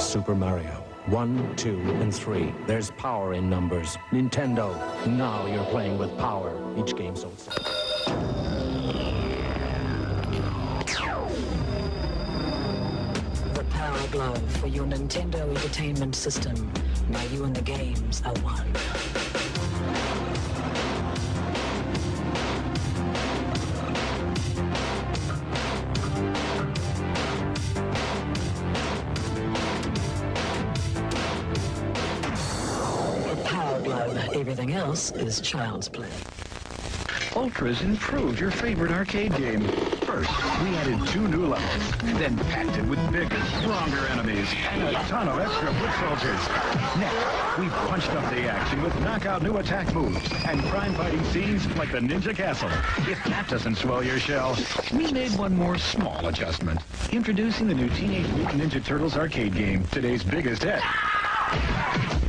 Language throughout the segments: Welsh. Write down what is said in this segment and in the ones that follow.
Super Mario. 1, 2, and 3. There's power in numbers. Nintendo, now you're playing with power. Each game sold. The Power Glove for your Nintendo Entertainment System. Now you and the games are one. The Power Glove. Everything else is child's play. Ultra's improved your favorite arcade game. First, we added 2 new levels, then packed it with bigger, stronger enemies and a ton of extra foot soldiers. Next, we punched up the action with knockout new attack moves and crime fighting scenes like the Ninja Castle. If that doesn't swell your shell, we made one more small adjustment. Introducing the new Teenage Mutant Ninja Turtles arcade game, today's biggest hit.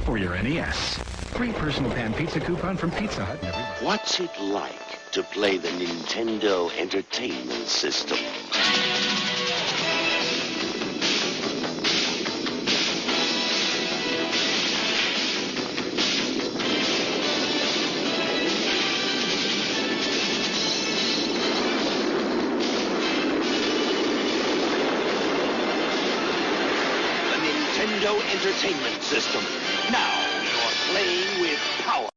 For your NES. Free personal pan pizza coupon from Pizza Hut. Everybody. What's it like to play the Nintendo Entertainment System? The Nintendo Entertainment System. Now you're playing with power.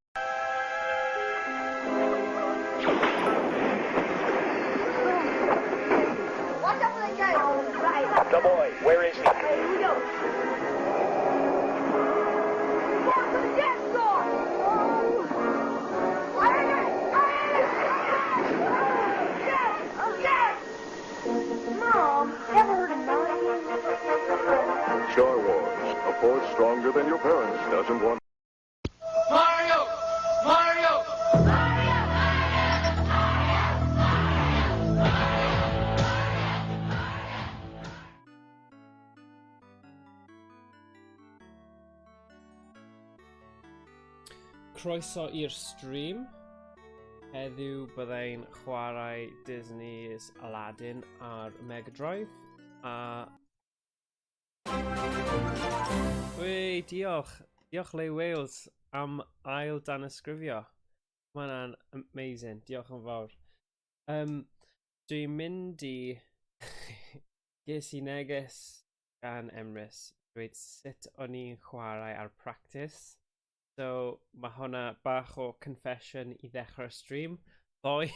Watch out for the guy. Right. The boy, where is he? Here we go. Down to the dance floor. Oh. Yes. Yes. Mom, ever heard of Mario? Star Wars, a force stronger than your parents doesn't want. Mario! Mario! Croeso i'r stream. Heddiw byddai'n chwarae Disney's Aladdin ar Mega Drive. A... Wei, diolch. Diolch Leigh Wales am ail danysgrifio. Mae hwnna'n amazing. Diolch yn fawr. Dwi'n mynd i... Ges i neges gan Emrys dweud sut o'n i'n chwarae ar practice. So mae hwnna bach o confession i ddechrau'r stream. Ddoe,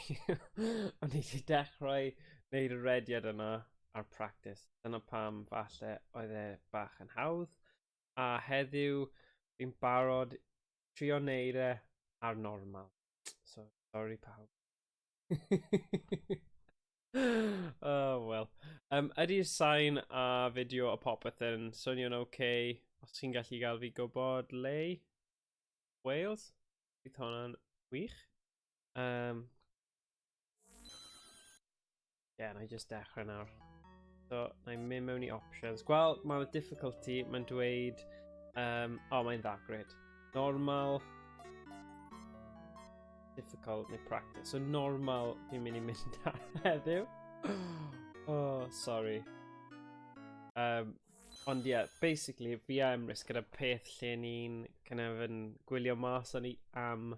o'n i wedi dechrau wneud y rediad yna ar practice. Dyna pam falle oedd e bach yn hawdd. A heddiw fi'n barod trio wneud e ar normal. So, sorry pawb. Oh, well. Ydy'r sain a fideo a popeth yn swnio'n okay? Os ti'n gallu gael fi gwybod, Leigh? Wales? Bydd hwnna'n wych. Yeah, na i just dechrau nawr. So, na i mynd mewn i options. Gweld, mae'r difficulty, mae'n dweud... Oh, mae'n dda, great. Normal, difficult neu practice. So, normal fi'n mynd i mynd ar heddiw. Oh, sorry. Ond ie, yeah, basically, fi a Emrys gyda peth lle ni'n kind of yn gwylio mas o'n i am...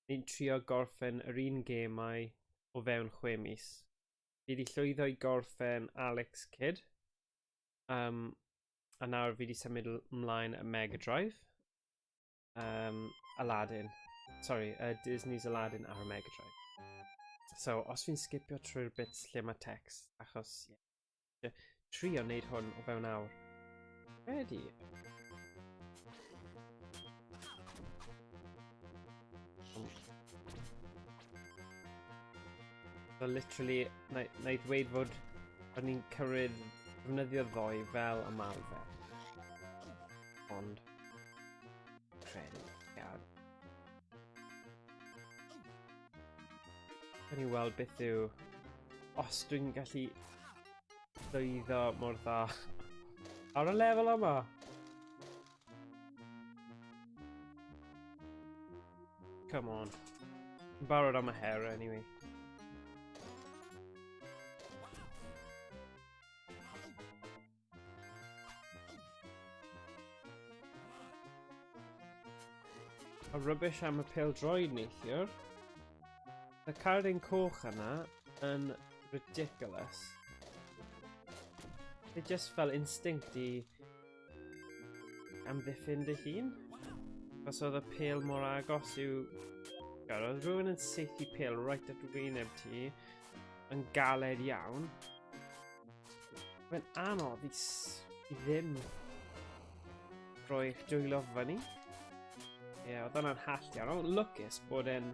Ni'n trio gorffen yr un gemau o fewn 6 mis. Fi wedi llwyddo i gorffen Alex Kidd. A nawr fi wedi symud ymlaen y Mega Drive. Aladdin. Sorry, Disney's Aladdin ar y Mega Drive. So, os fi'n skipio trwy'r bits lle mae text, achos, yeah, trio wneud hwn o fewn awr. Ready? So literally, na i ddweud fod o'n i'n cymryd defnyddio ddoe fel ymarfer. Ond, credu, iawn. Gawn ni weld beth yw, os dwi'n gallu llwyddo mor dda ar y lefel yma. Come on. Yn barod am y her anyway. A rubbish am y pêl droed neithiwr. Y cardyn coch yna yn ridiculous. It just fel instinct i amddiffyn dy hun. Os oedd y pêl mor agos i'w... God, oedd rhywun yn saethu pêl right at wyneb ti yn galed iawn. Mae'n anodd i, i ddim rhoi eich dwylo fyny. Ie, yeah, oedd hwnna'n hallt iawn. Ond lwcus bod e'n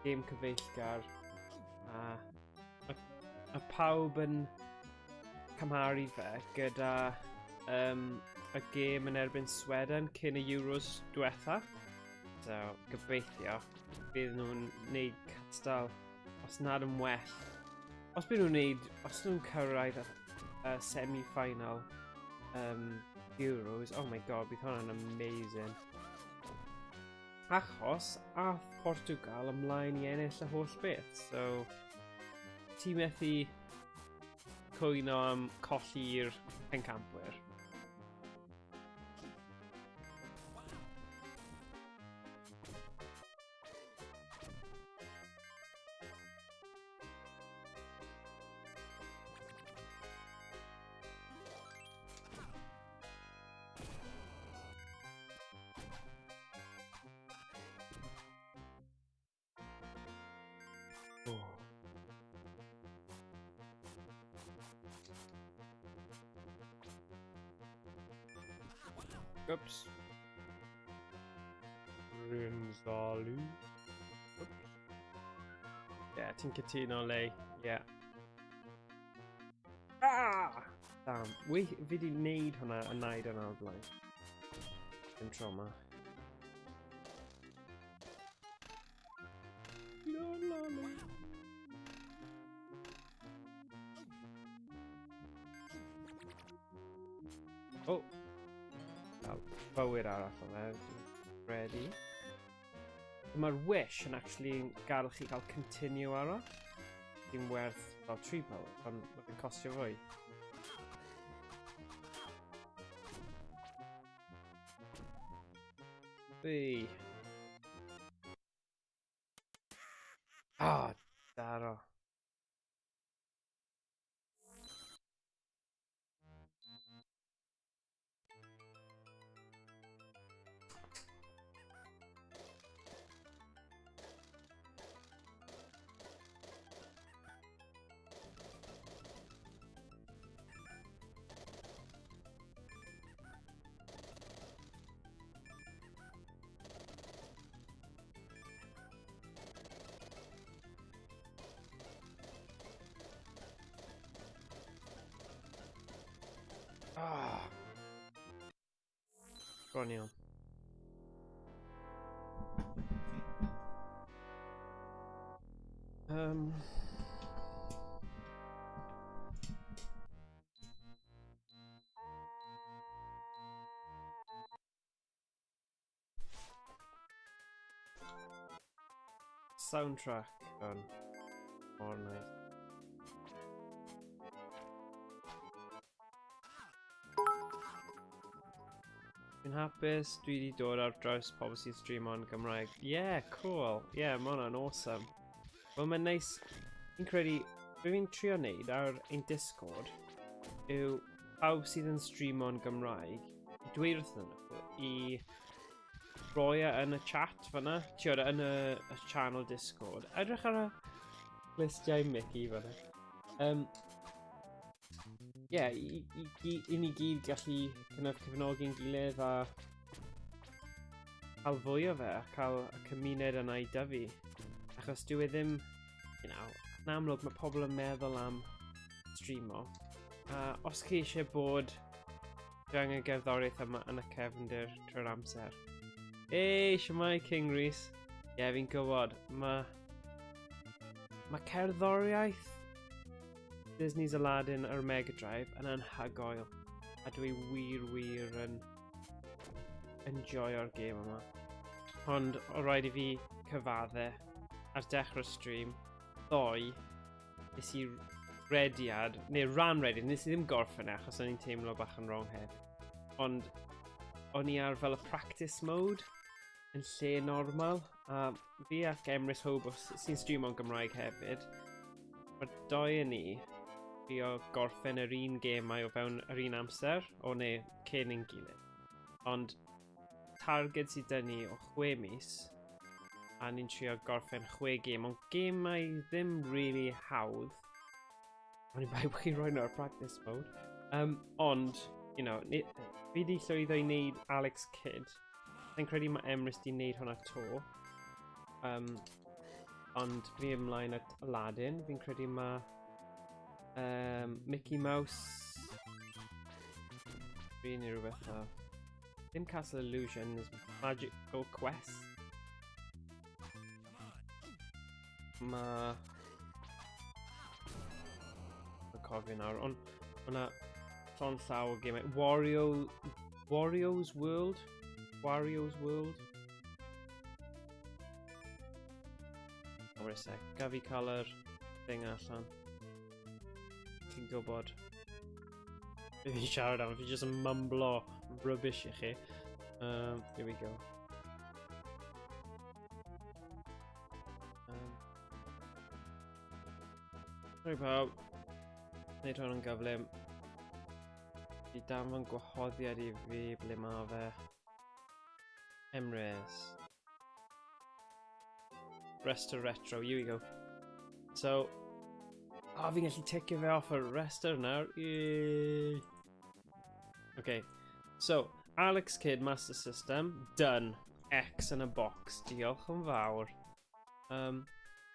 gêm cyfeillgar a, a, a pawb yn cymharu fe gyda um, y gêm yn erbyn Sweden cyn y Euros diwetha. So, gobeithio bydd nhw'n neud cystal, os nad yn well. Os bydd nhw'n neud, os nhw'n cyrraedd y, y semi-final um, Euros, oh my god, bydd hwnna'n amazing. Achos, ath Portugal ymlaen i ennill y holl beth, so ti methu cwyno am colli'r pencampwyr. Oops. Rinzalu. Oops. Yeah, ti'n cytuno, Lei. Yeah. Ah! Damn. Wi, fi di wneud hwnna a naid yna o'r blaen. Dim trauma. La, la, la. Oh! Wel, bywyd arall o fe. Ready. Mae'r wish yn actually gael chi cael continue arall. Dim werth fel 3 bywyd, ond mae'n costio fwy. Wei. Ah, daro. Ah. Bron iawn. Um. Soundtrack on. Mor nice. Dwi'n hapus, dwi wedi dod ar draws pobl sy'n streamo'n Gymraeg. Yeah, cool. Yeah, mae hwnna'n awesome. Wel, mae'n neis. Fi'n credu, be fi'n trio wneud ar ein Discord yw pawb sydd yn streamo'n Gymraeg, i dweud wrthyn nhw i roi e yn y chat fyna, ti'n yn y, y channel Discord. Edrych ar y listiau Mickey fyna. Um, yeah, i, i, i, i ni gyd gallu kind of cefnogi'n gilydd a cael fwy o fe a cael y cymuned yna i dyfu. Achos dyw e ddim, you know, yn amlwg mae pobl yn meddwl am streamo. A os chi eisiau bod dwi angen gerddoriaeth yma yn y cefndir trwy'r amser. Ei, siwmai King Rhys. Ie, yeah, fi'n gwybod. Mae mae cerddoriaeth Disney's Aladdin ar Mega Drive yn anhygoel. A dwi wir, wir yn enjoyo'r gêm yma. Ond o rhaid i fi cyfadde ar dechrau'r stream, ddoe, nes i rediad, neu ran rediad, nes i ddim gorffen e achos o'n i'n teimlo bach yn wrong head. Ond o'n i ar fel y practice mode. yn lle normal. A fi ac Emrys Hobos sy'n streamo'n Gymraeg hefyd, mae'r doi yn ni trio gorffen yr un gemau o fewn yr un amser, o neu cyn ein gilydd. Ond targed sydd dyn ni o 6 mis, a ni'n trio gorffen 6 gêm, ond gemau ddim really hawdd. O'n i'n bai bod chi'n rhoi nhw ar practice mode. Ond, you know, ni, fi di llwyddo i wneud Alex Kidd. Fi'n credu mae Emrys di wneud hwnna to. Ond fi ymlaen at Aladdin. Fi'n credu mae Mickey Mouse... Fi neu rhywbeth o... Ddim Castle Illusions, Magical Quest. Mae... Mae'n cofio nawr, ond mae yna llond llaw o gemau. Wario's World? Wario's World? Oh, wait a sec. Gaf fi cael yr thing allan. Chi'n gwybod. Fi fi'n siarad am, fi jyst yn mumblo rubbish i chi. Here we go. Sorry pawb. Wneud hwn yn gyflym. Fi danfon gwahoddiad i fi ble mae fe. Emrys. Rester Retro, here we go. So, oh, fi'n gallu ticio fe off y rester nawr. Yay. Okay, so, Alex Kidd Master System, done. X yn y box, diolch yn fawr.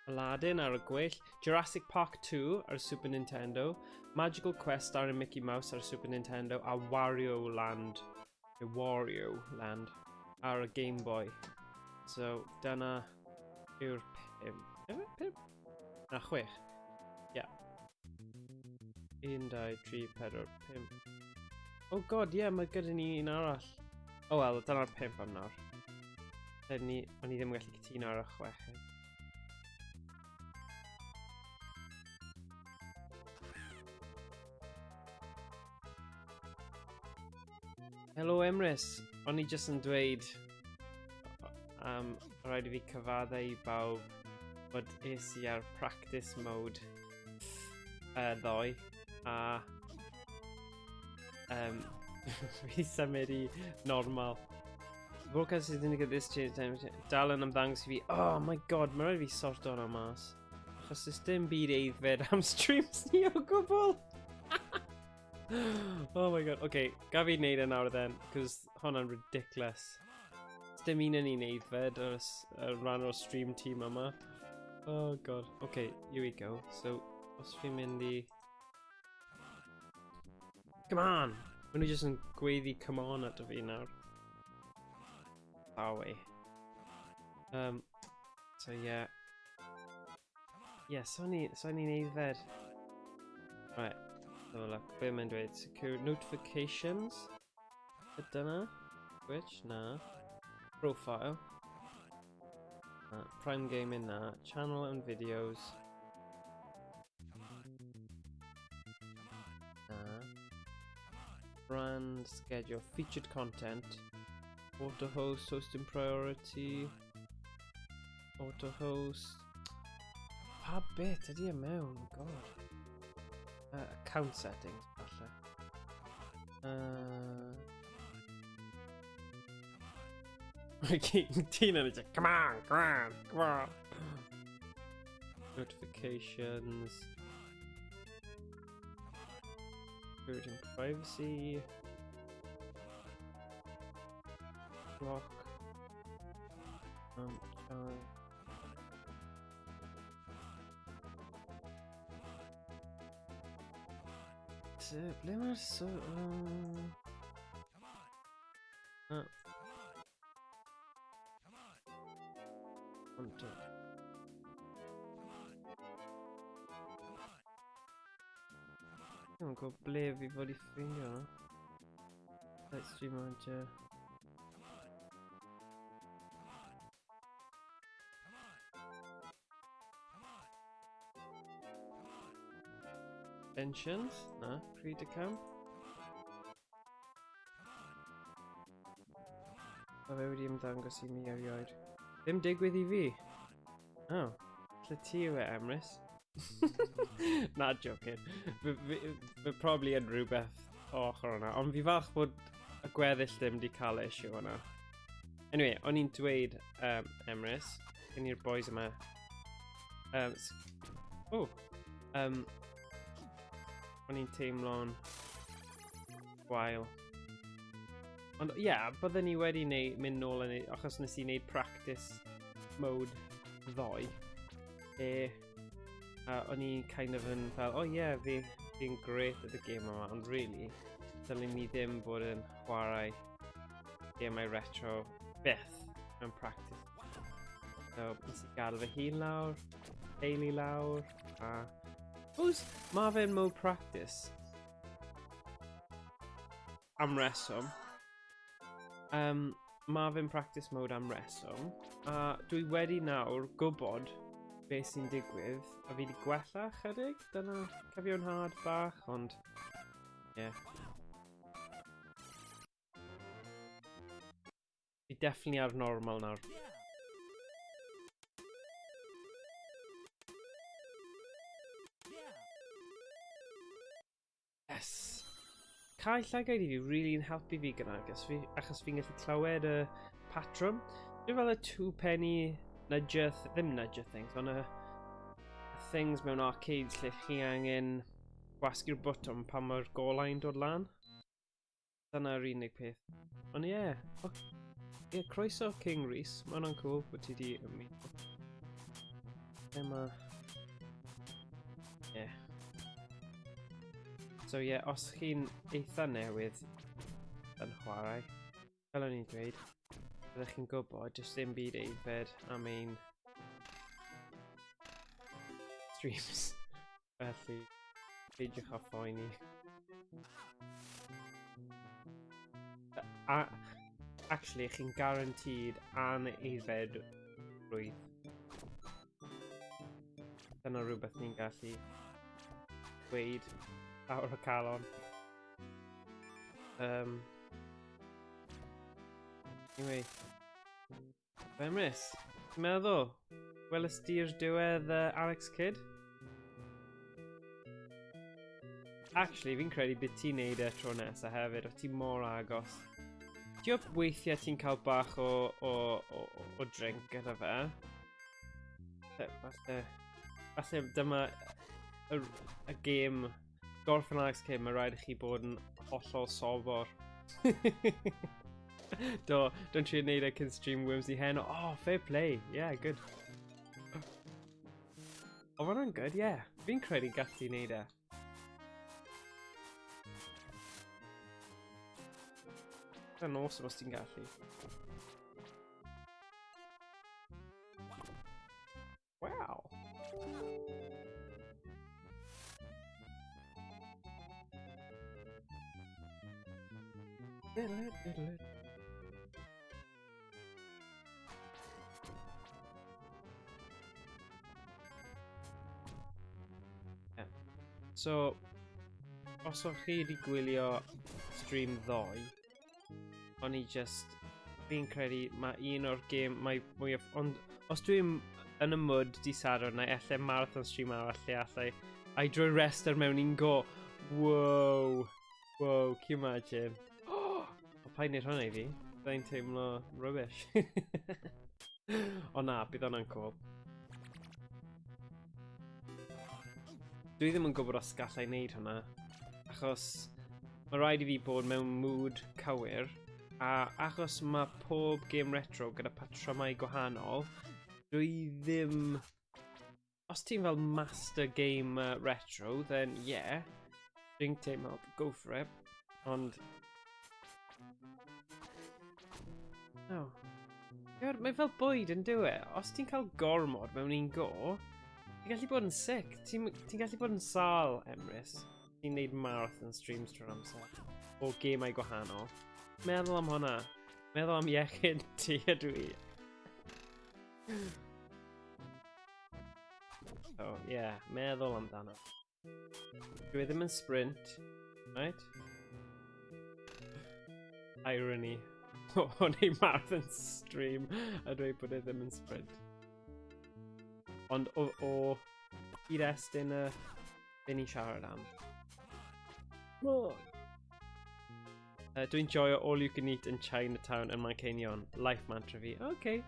Aladdin ar y gweill, Jurassic Park 2 ar Super Nintendo, Magical Quest starring Mickey Mouse ar Super Nintendo, a Wario Land, neu Wario Land ar y Game Boy. So, dyna yw'r 5. Ife? 5? Na, 6. Ie. Yeah. 1, 2, 3, 4, 5. Oh god, ie, yeah, mae gyda ni un arall. Oh well, dyna'r 5 am nawr. O'n i ddim yn gallu cytuno ar y 6. Helo Emrys, o'n i jyst yn dweud rhaid i fi cyfadde i bawb bod es i ar practice mode ddoe, a fi symud i normal. Broadcast is didn't get this change time. Dal yn ymddangos i fi, oh my god, mae rhaid i fi sorto hwnna mas. Achos does dim byd aeddfed am streams ni o gwbl. Oh my god, okay, gaf fi wneud e nawr then, cos hwnna'n ridiculous. Does dim un yn ni'n aeddfed ar y rhan o'r stream team yma. Oh god, okay, here we go. So, os fi'n mynd i... Come on! Maen nhw jyst yn gweiddi come on ato fi nawr. Awe. So yeah. Yeah, so ni'n aeddfed. Right, so look, be mae'n dweud? Secure notifications. Dyna. Twitch, na. Profile. Prime Gaming, na. Channel and videos. Na. Brand schedule, featured content. Auto host, hosting priority. Auto host. Pa bit ydy e mewn? God. Account settings, falle. Tina is like, come on, come on, come on. Notifications. Security and privacy. Block. Ble mae'r so... Ond... Dwi'n gwybod ble fi fod i ffeindio hwnna. Let's stream manager. Extensions? Na. Create account? Mae fe wedi ymddangos i mi erioed. Ddim digwydd i fi. Oh, lle ti yw e, Emrys? Na, joking. Fe probably yn rhywbeth o ochr hwnna, ond fi falch bod y gweddill ddim wedi cael y issue hwnna. Anyway, o'n i'n dweud, Emrys, gen i'r boys yma. Oh, o'n i'n teimlo'n gwael. Ond ie, yeah, bydden ni wedi neu, mynd nôl yn ei, achos nes i wneud practice mode ddoe. E, a o'n i kind of yn fel, oh yeah, fi'n great at y game yma, ond really, dylen ni ddim bod yn chwarae gemau retro byth mewn practice. So, nes i gadael fy hun lawr, teulu lawr, a... Suppose, mae fe'n mode practice am reswm. Mae fe'n practice mode am reswm. A dwi wedi nawr gwybod beth sy'n digwydd, a fi wedi gwella chydig. Dyna cyfiawnhad bach, ond... Ie. Yeah. Fi definitely ar normal nawr. Yes! Cael llygaid i fi really yn helpu fi gyda, achos fi'n gallu clywed y patrwm. Dwi'n fel y two penny nudger, ddim nudger things, ond y things mewn arcades lle chi angen gwasgu'r bwtwm pan mae'r golau'n dod lan. Dyna'r unig peth. Ond ie, yeah, yeah, croeso King Rhys, mae hwnna'n cool bod ti di ymuno. Emma. Yeah. So ie, yeah, os chi'n eitha newydd yn chwarae, fel o'n i'n dweud, byddech chi'n gwybod, jyst ddim byd aeddfed am ein streams. Felly, peidiwch â phoeni. A, actually, chi'n guaranteed anaeddfed rwydd. Dyna rhywbeth ni'n gallu dweud lawr o calon. Anyway, Emrys, ti'n meddwl? Welys di'r diwedd Alex Kidd? Actually, fi'n credu bydd ti'n neud e tro nesaf hefyd, o ti mor agos. Diolch weithiau ti'n cael bach o drink gyda fe. Falle dyma y gêm gorffen Alex Kidd, mae rhaid i chi bod yn hollol sobor. Do, don't trio neud e cyn stream Wormsy heno. Oh, fair play. Yeah, good. O, ma' hwnna'n good, yeah. Fi'n credu gallu neud e. Yn awesome os ti'n gallu. Wow. Yeah. So, os o'ch chi wedi gwylio stream ddoe, o'n i just, fi'n credu mae un o'r gêm, mae mwyaf, ond os dwi'n yn y mood di Sadwrn, neu ella marathon stream arall lle allai, a i drwy restr mewn un go. Wow, wow, can you imagine? Oh, paid wneud hwnna i fi, byddai'n teimlo rubbish. O na, bydd hwnna'n cool. Dwi ddim yn gwybod os gallai wneud hwnna, achos mae rhaid i fi bod mewn mood cywir, a achos mae pob game retro gyda patrymau gwahanol, dwi ddim... Os ti'n fel master game retro, then yeah, dwi'n teimlo, go for it, ond... No. Gwyd, mae fel bwyd yn dyw e. Os ti'n cael gormod mewn un go, ti'n gallu bod yn sick. Ti'n gallu bod yn sâl, Emrys. Ti'n neud marathon streams trwy'r amser. O gemau gwahanol. Meddwl am hwnna. Meddwl am iechyd ti a dwi. So, yeah, meddwl amdano. Dwi ddim yn sprint, right? Irony. o neu marathon stream a dweud bod e ddim yn sprint. Ond o, o gyd-destun y be ni'n siarad am. Come on! Dwi'n joio all you can eat in Chinatown yn Manceinion. Life mantra fi. Okay.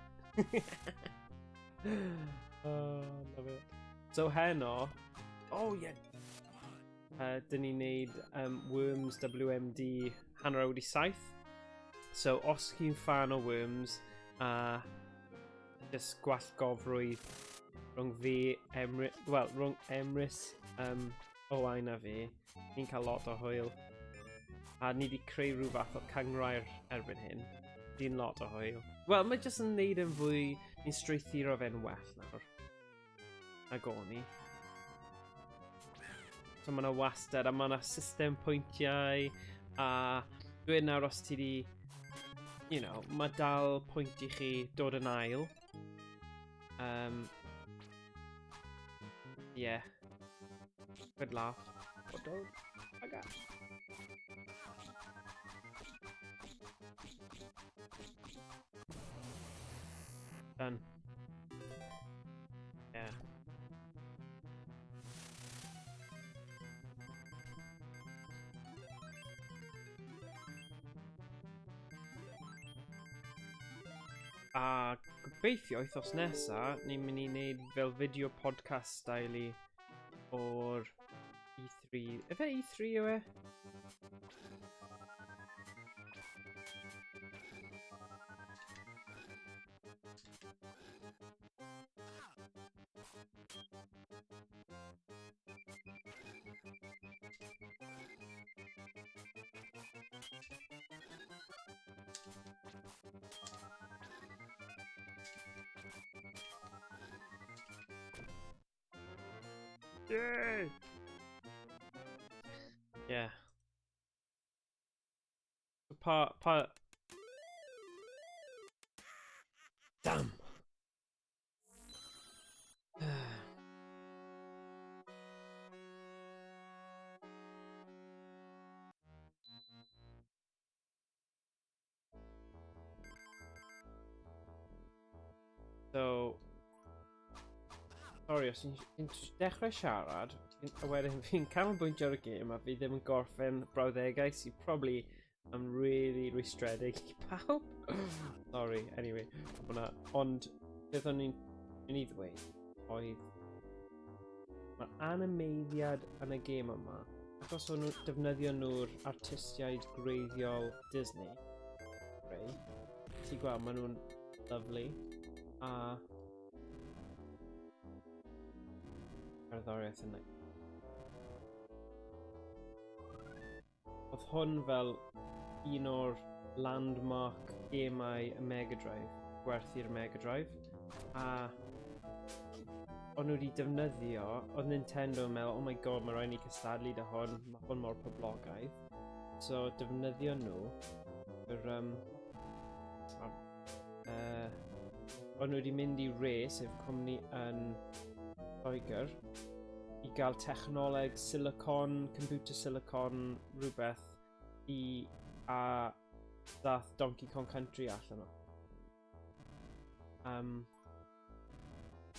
Oh, love it. So heno... Oh, yeah. Dyn ni'n neud Worms WMD 7:30. So, os chi'n fan o Worms a just gwallgofrwydd rhwng fi, Emrys, well, rhwng Emrys, Owain a fi, ni'n cael lot o hwyl. A ni wedi creu rhyw fath o cynghrair erbyn hyn. Di'n lot o hwyl. Wel, mae jyst yn neud yn fwy, ni'n strwythuro fe'n well nawr. Nag o'n i. So mae yna wastad, a mae yna system pwyntiau, a dweud nawr os ti di, mae dal pwynt i chi dod yn ail. Yeah. Good laugh. Oh, don't. I got. Done. Yeah. A gobeithio wythnos nesa, ni'n mynd i wneud fel fideo podcast style i o'r E3. Ife E3 yw e? Yay! Yeah. Pa... Damn! So, sorry, os ti'n dechrau siarad, a wedyn fi'n canolbwyntio ar y gêm a fi ddim yn gorffen brawddegau sy'n probably yn really rwystredig i pawb. Sorry, anyway. Hwnna. Ond beth o'n i'n mynd i ddweud oedd mae'r animeiddiad yn y gêm yma, achos o'n nhw defnyddio nhw'r artistiaid gwreiddiol Disney, right? Ti'n gweld, maen nhw'n lovely, a cerddoriaeth yn like. Oedd hwn fel un o'r landmark gemau y Mega Drive, gwerthu'r Mega Drive, a o'n nhw wedi defnyddio, oedd Nintendo yn meddwl, oh my god, mae rhaid ni cystadlu 'da hwn, mae hwn mor poblogaidd. So defnyddio nhw, yr, o'n nhw wedi mynd i Rare, sef cwmni yn Lloegr, i gael technoleg silicon, computer silicon, rhywbeth, i a ddath Donkey Kong Country allan o.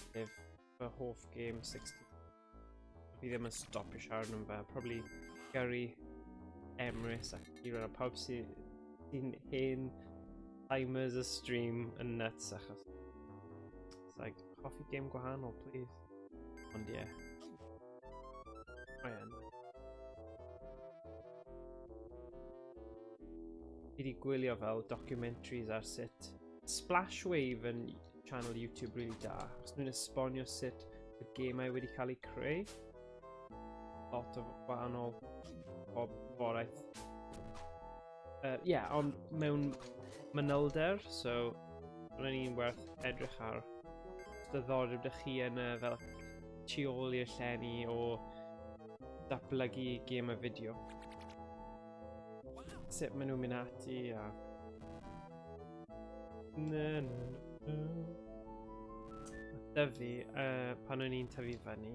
Sef fy hoff game 60. Fi ddim yn stopio siarad am fe. Probably gyrru Emrys ac Iran a pawb sy'n hen timers y stream yn nuts achos it's like, hoffi game gwahanol, please. Ond ie. Yeah. Oh yeah, nice. Fi wedi gwylio fel documentaries ar sut Splashwave yn channel YouTube really da, achos nhw'n esbonio sut y gemau wedi cael eu creu. Lot o wahanol gwybodaeth. Yeah, ond mewn manylder, so mae'n un werth edrych ar. Os diddordeb ydych chi yn y fel tu ôl i'r llenni o datblygu gêm a fideo. Sut maen nhw'n mynd ati a... Na, na, na. Dyfu, pan o'n i'n tyfu fyny,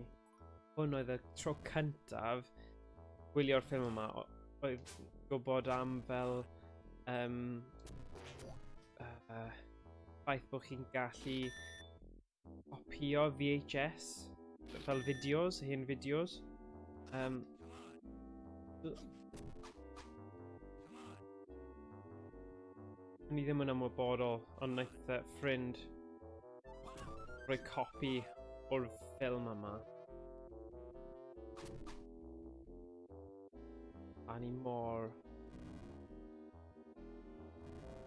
hwn oedd y tro cyntaf gwylio'r ffilm yma, oedd gwybod am fel Ffaith bod chi'n gallu copio VHS fel fideos, hen fideos. O'n i ddim yn ymwybodol, ond wnaeth ffrind rhoi copi o'r ffilm yma. A ni mor...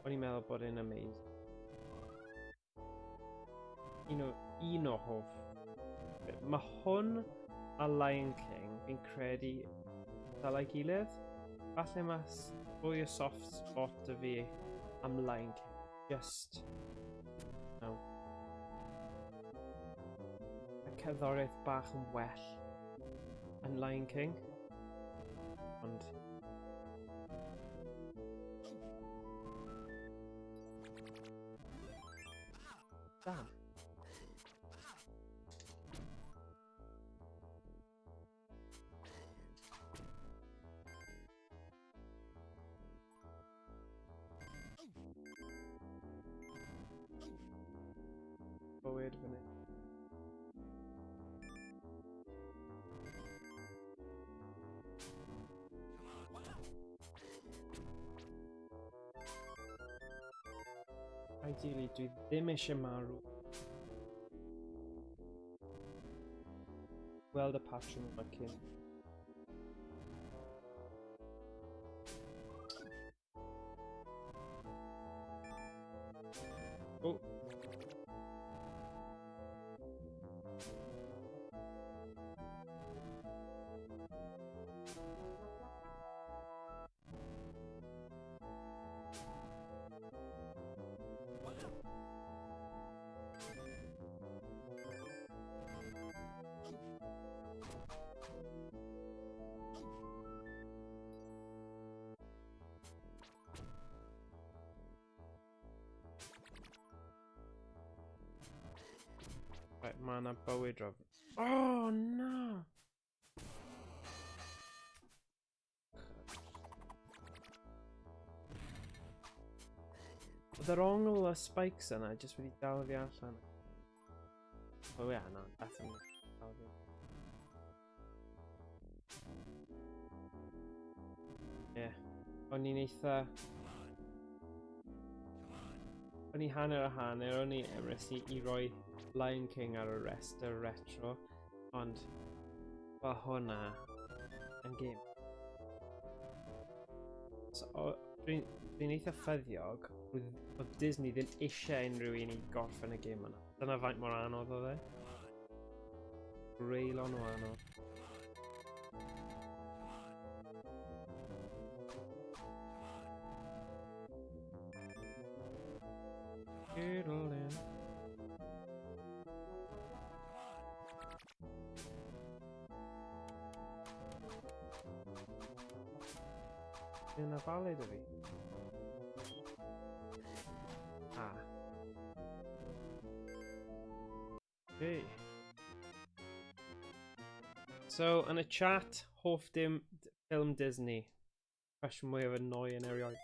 O'n i'n meddwl bod e'n amazing. Un o hoff. Mae hwn a Lion King, fi'n credu, dylai gilydd. Falle mae fwy o soft spot y fi am Lion King. Just... No. Y cerddoriaeth bach yn well yn Lion King. Ond... Damn. Bywyd fan hyn. Ideally, dwi ddim eisiau marw. Gweld y patrwm yma cyn. Oh. Right, mae yna bywyd rof. Oh, na! Oedd yr ongl y spikes yna jyst wedi dal fi allan. Oh yeah, na, definitely dal fi. Yeah. O'n i'n eitha... O'n i hanner a hanner, o'n i Emrys i roi Lion King ar y restr retro, ond mae hwnna yn gêm. So, dwi'n eitha ffyddiog oedd Disney ddim eisiau unrhyw un i gorffen y gêm yna. Dyna faint mor anodd oedd e. Greulon o anodd. Doodling. Yn afalu dy fi. Ah. Okay. So, yn y chat, hoff dim ffilm Disney. Cwestiwn mwyaf annoying erioed.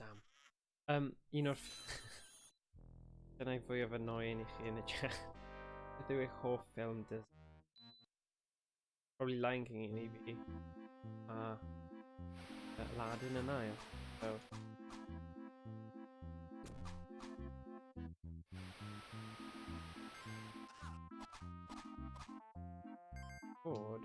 Damn. Un o'r... Dyna i fwyaf annoying i chi yn y chat. Beth yw eich hoff ffilm Disney? Probably Lion King i fi. A Aladdin yn ail. So. Bod.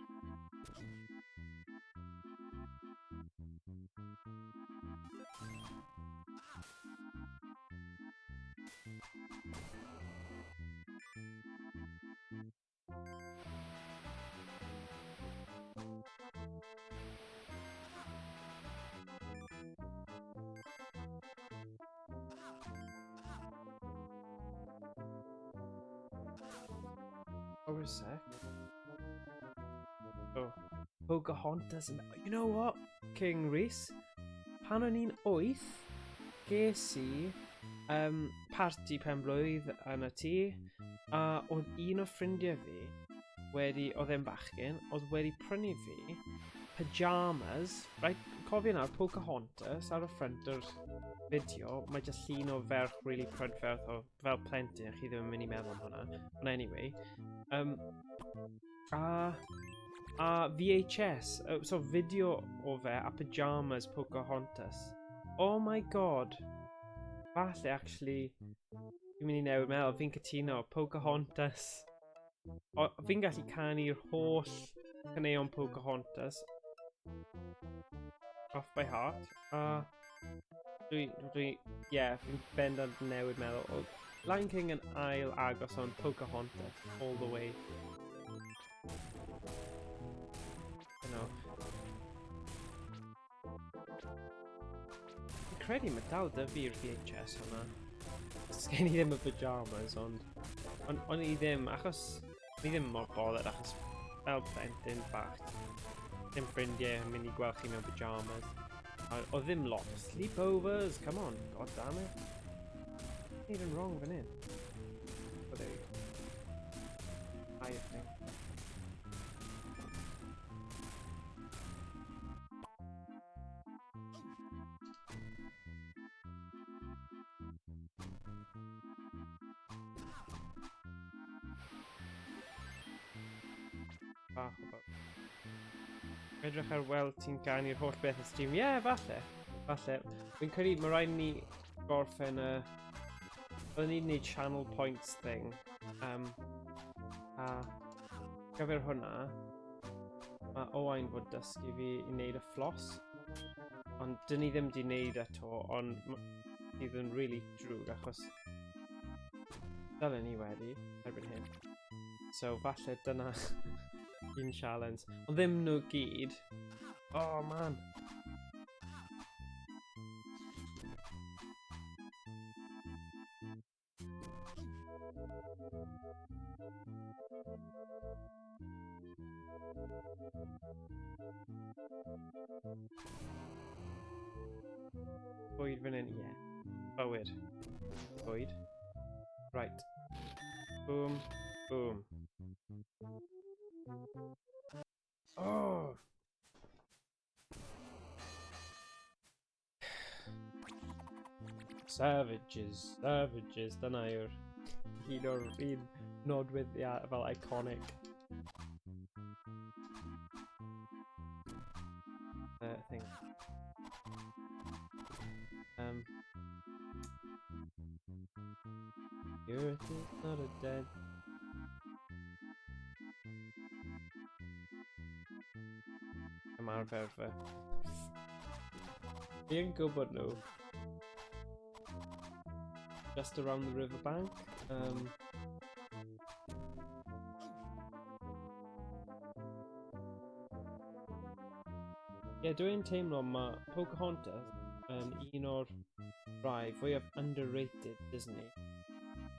Oh, a sec. Oh. Pocahontas and... You know what, King Rhys? Pan o'n i'n 8, ges i parti penblwydd yn y tŷ, a oedd un o ffrindiau fi wedi, oedd e'n bachgen, oedd wedi prynu fi pyjamas, right, cofio nawr, Pocahontas ar y ffrant o'r fideo, mae jyst llun o ferch really prydferth o fel plentyn, a chi ddim yn mynd i meddwl am hwnna. Ond anyway, a VHS, so fideo o fe a pyjamas Pocahontas. Oh my god. Falle, actually, fi'n mynd i newid meddwl, fi'n cytuno, Pocahontas. O, fi'n gallu canu'r holl caneuon Pocahontas off by heart. A dwi, yeah, fi'n bendant newid meddwl. O, Lion King yn ail agos ond Pocahontas all the way. You know. Fi'n credu mae dal 'da fi'r VHS hwnna. Sgen i ddim y pyjamas, ond o'n i ddim, achos ni ddim mor bothered, achos fel plentyn bach, ddim ffrindiau yn mynd i gweld chi mewn pyjamas. A oedd ddim lot o sleepovers, come on, god damn it. Even wrong fan hyn. Oh, there you go. Higher thing. Bach o bawb. Edrych ar weld ti'n ganu'r holl beth ar stream. Ie, yeah, falle. Falle. Fi'n credu mae rhaid ni gorffen y... Byddwn ni'n gwneud channel points thing. A gyfer hwnna, mae Owain fod dysgu fi i wneud y floss. Ond dyn ni ddim di wneud eto, ond bydd yn really drwg achos dylen ni wedi erbyn hyn. So falle dyna un challenge. Ond ddim nhw gyd. Oh man. Bwyd fan hyn, ie. Yeah. Bywyd. Bwyd. Right. Boom. Boom. Oh! Savages, savages, dyna yw'r un o'r un nodweddiad fel iconic thing. The earth is not a dead. Ymarfer fy. Fi yn gwybod nhw. Just around the riverbank. Ie, yeah, dwi'n teimlo mae Pocahontas yn un o'r rai fwyaf underrated Disney.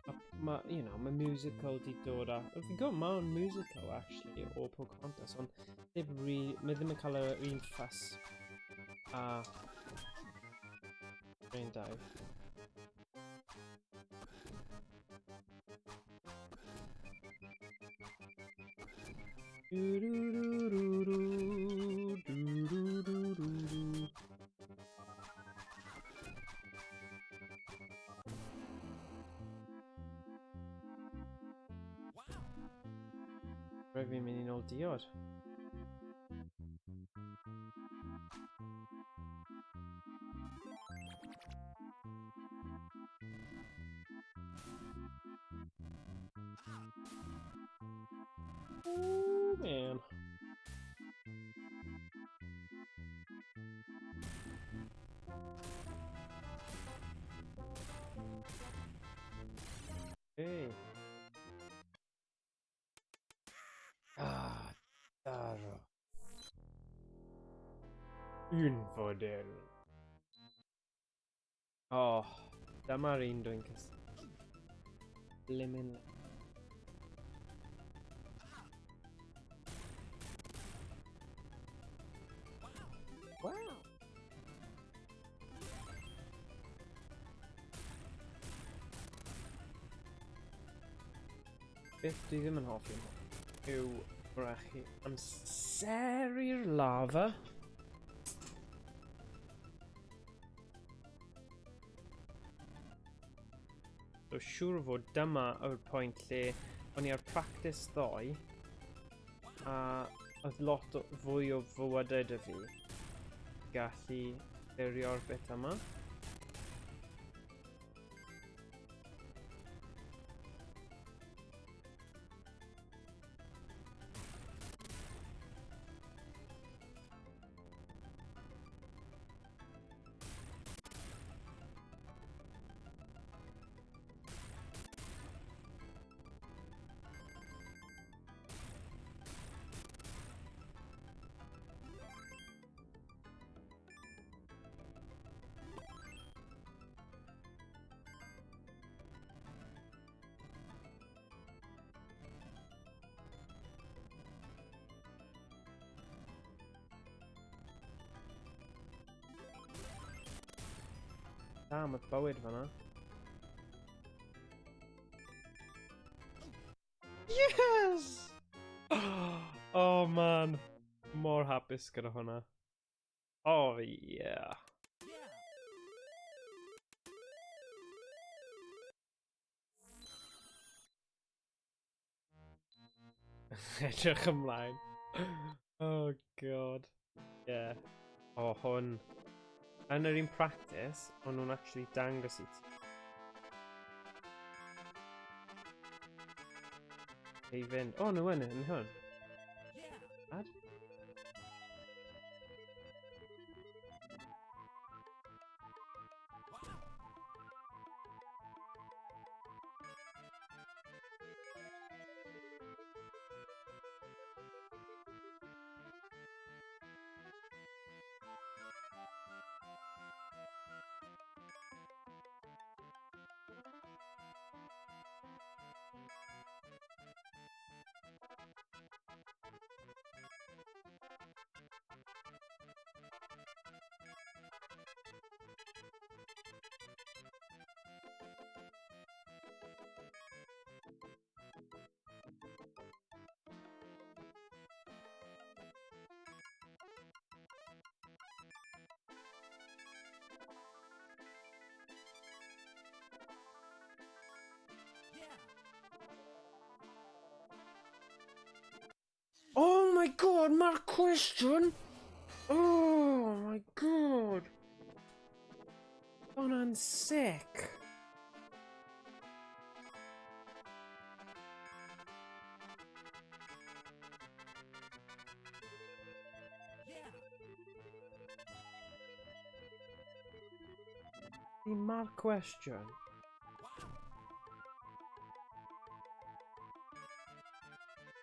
A mae, mae musical di dod a... Fi'n gwybod mae'n musical, actually, o Pocahontas, ond ddim mae ddim yn cael yr un fuss a Brain Dive. Du-du-du-du-du, du-du-du-du-du. Rhaid fi'n mynd i nôl diod. Ooh, man. Hey. Ah, daro. Infidel. Oh, dyma'r un dwi'n cys... Blimmin'. Wow. Beth dwi ddim yn hoffi yw Rhaid chi amseru'r lava. So siŵr o fod dyma yw'r pwynt lle o'n i ar practice ddoe a oedd lot o, fwy o fywydau dy fi gallu clirio'r bit yma. Da, mae bywyd fanna. Yes! Oh man. Mor hapus gyda hwnna. Oh yeah. Edrych ymlaen. Oh god. Yeah. Oh, hwn. Yn yr un practice, o'n nhw'n actually dangos i ti. Ei fynd. Oh, nhw yn yn hwn. Ad? Oh my god, mae'r cwestiwn! Oh my god! Hwnna'n sick! The mad question.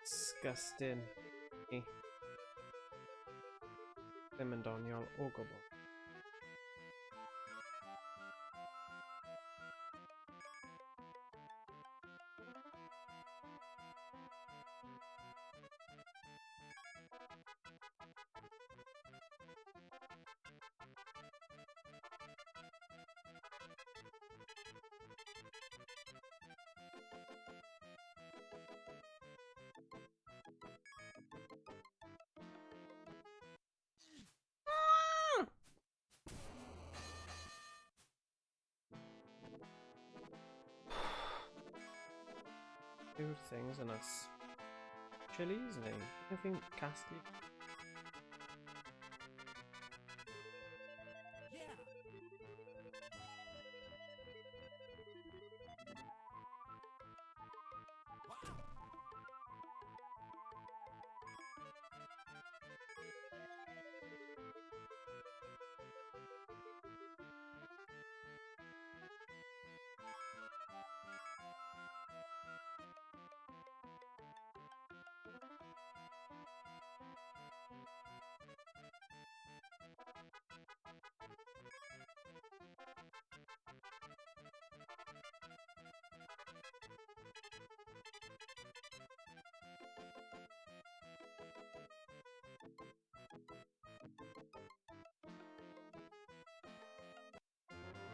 Disgusting. Ddim yn doniol o gwbl. Yw'r things yna chilies neu beth fi'n casglu?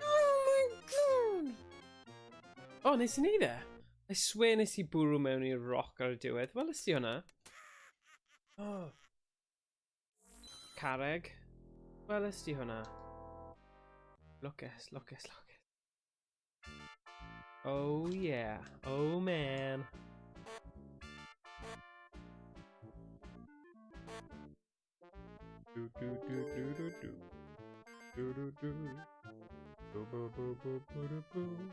Oh my god! O, oh, nes i neud e? I swear nes i bwrw mewn i'r roc ar y diwedd. Wel, ti hwnna? Oh. Carreg. Welys di hwnna? Lwcus, lwcus, lwcus. Oh yeah, oh man. Do do do do do do. Do do do. Boo boo boo boo boo doo boo.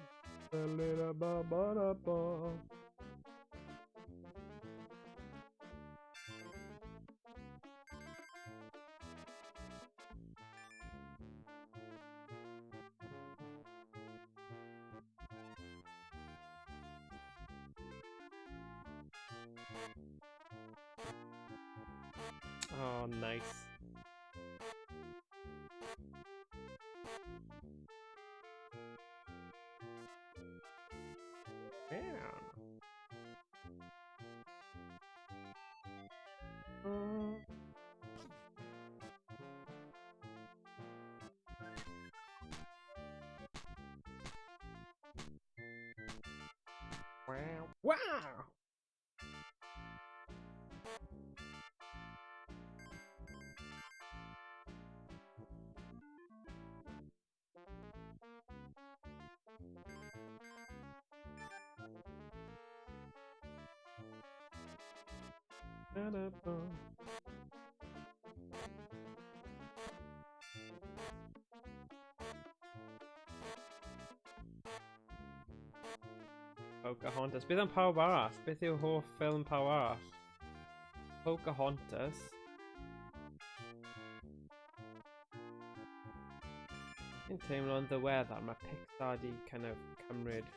Ba la ba ba da ba. Oh, nice. Man. Wow. Wow! Pocahontas. Beth am pawb arall? Beth yw hoff ffilm pawb arall? Pocahontas. Fi'n teimlo'n ddiweddar, mae Pixar di kind of cymryd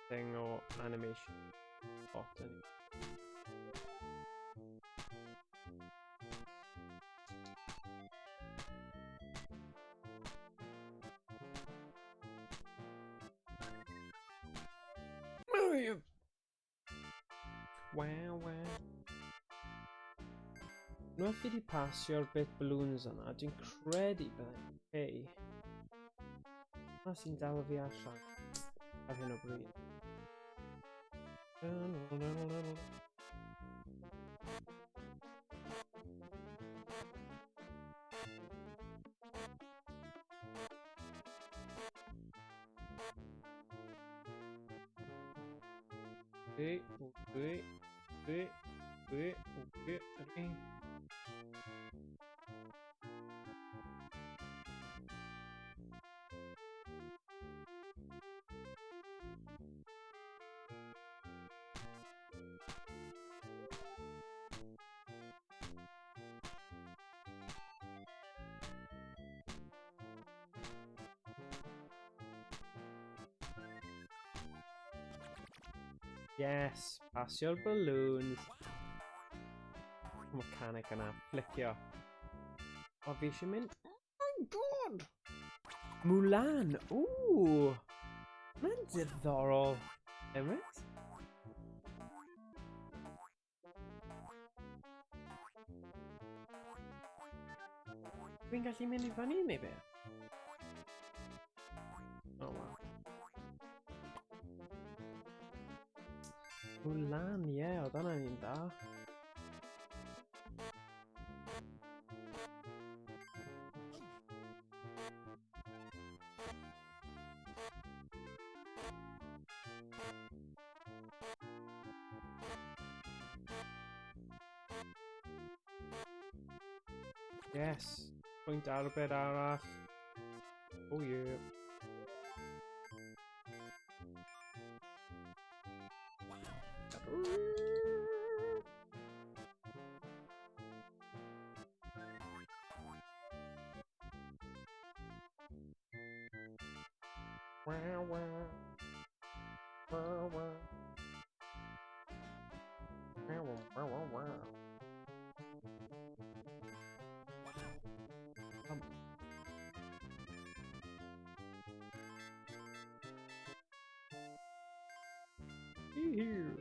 thing o animation lot yn Wow, wow. Unwaith fi wedi pasio'r bit balloons yna, dwi'n credu byddai'n okay. Na sy'n dal fi allan ar hyn o bryd. Okay, okay, okay, okay, okay, okay. Yes, pasio'r balloons. Mechanic yna, flicio. O, fi eisiau mynd... Oh my god! Mulan, ooh! Mae'n diddorol. Emrys? Fi'n gallu mynd i fyny neu beth? Oh wow. Mulan, ie, yeah, oedd hwnna'n un da. Yes! Pwynt arbed arall. Oh yeah. Wow, wow. Wow, wow. Wow, wow, wow, wow. Be here.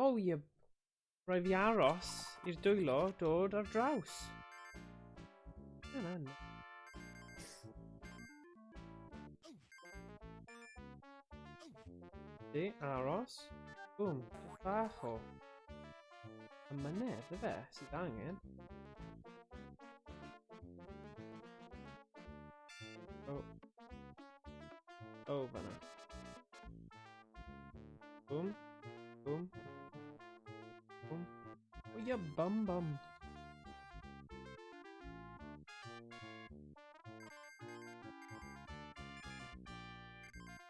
Oh, ie. Rhaid fi aros i'r dwylo dod ar draws. Yna. Di, aros. Bwm, bach o ymynedd, ife, sydd angen. Oh. Oh, fanna. Boom. Boom. Boom. Oh, yeah, bum bum.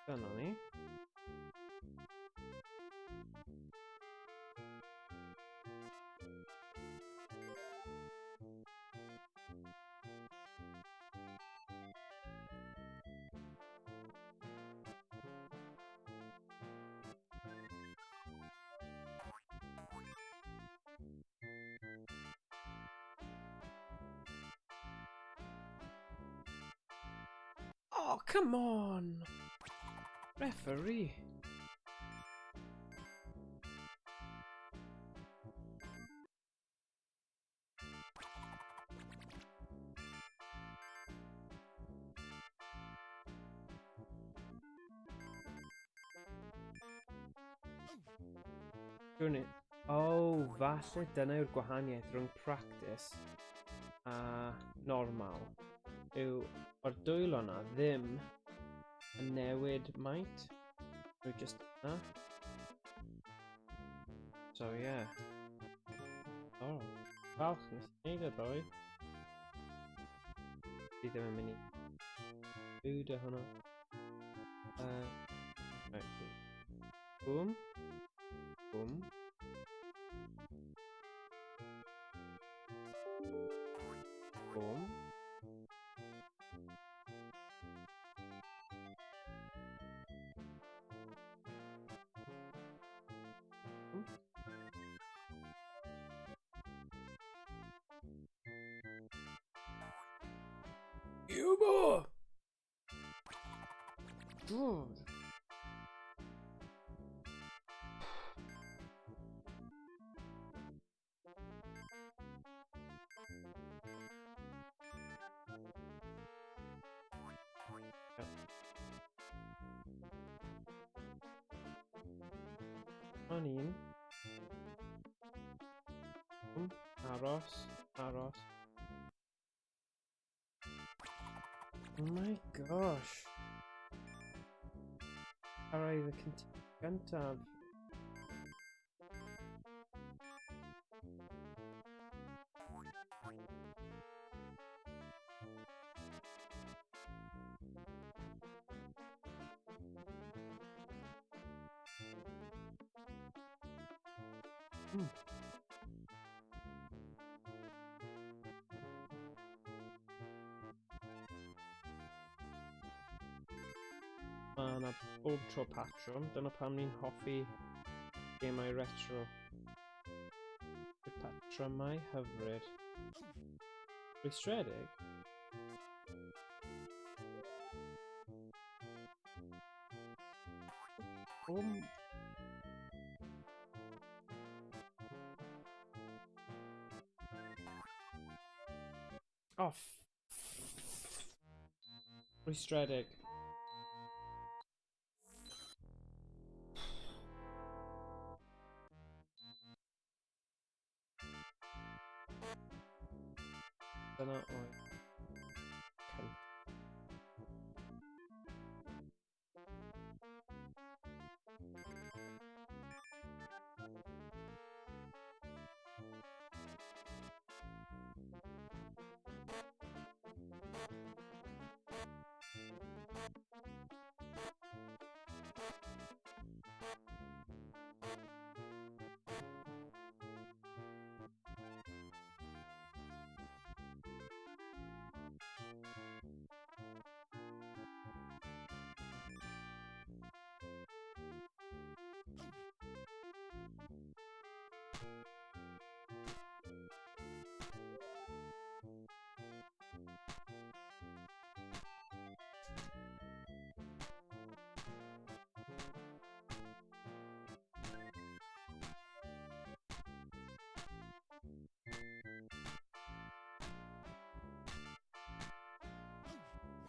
Dyna ni. Oh, come on! Referee! Dwi'n... Oh, falle dyna yw'r gwahaniaeth rhwng practice a normal. Yw, o'r dwylo na ddim yn newid maint. Rwy just yna. So, yeah. Oh, falch nes i wneud e ddoe. Fi ddim yn mynd i bwyd o hwnna. Right, boom. Boom. Boom. Yubo! Good. O'n un. Aros, aros. Oh my gosh. Cyrraedd y cyntaf. Mae yna bob tro patrwm, dyna pam ni'n hoffi gemau retro. Y patrymau hyfryd. Rwystredig? Off. Rwystredig. Dyna oedd cynt.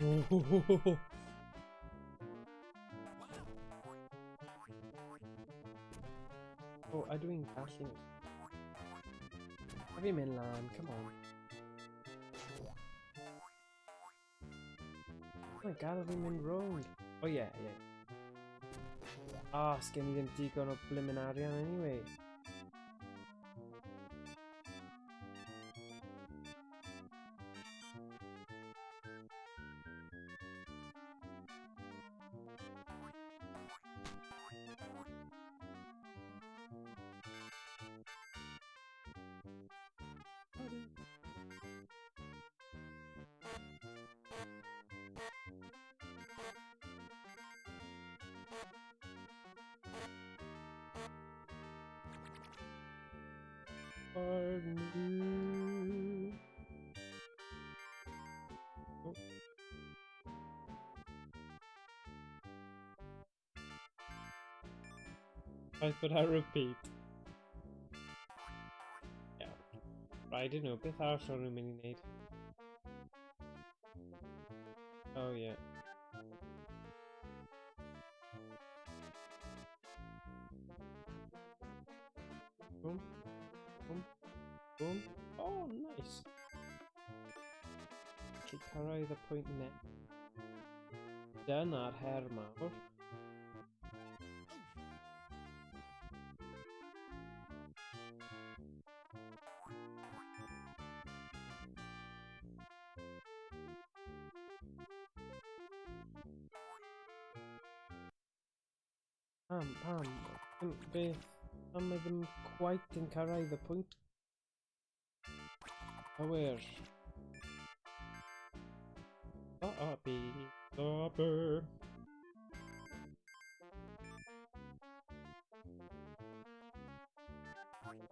Oh. Oh, ydw i'n gallu... A fi'n mynd lan, come on. Mae'n gadael fi'n mynd rownd. Oh yeah, yeah. Ah, sgen i ddim digon o blimmin arian anyway. Pardon. Oh. I put a repeat. Yeah. Right, I don't know, beth arall o'n nhw'n mynd i wneud? Oh yeah. Boom. Boom. Boom. Oh, nice. Gallu cyrraedd y pwynt ne. Dyna'r her mawr. Pam, pam, beth, pam mae ddim quite yn cyrraedd y pwynt cywir. O, o, B, O, B.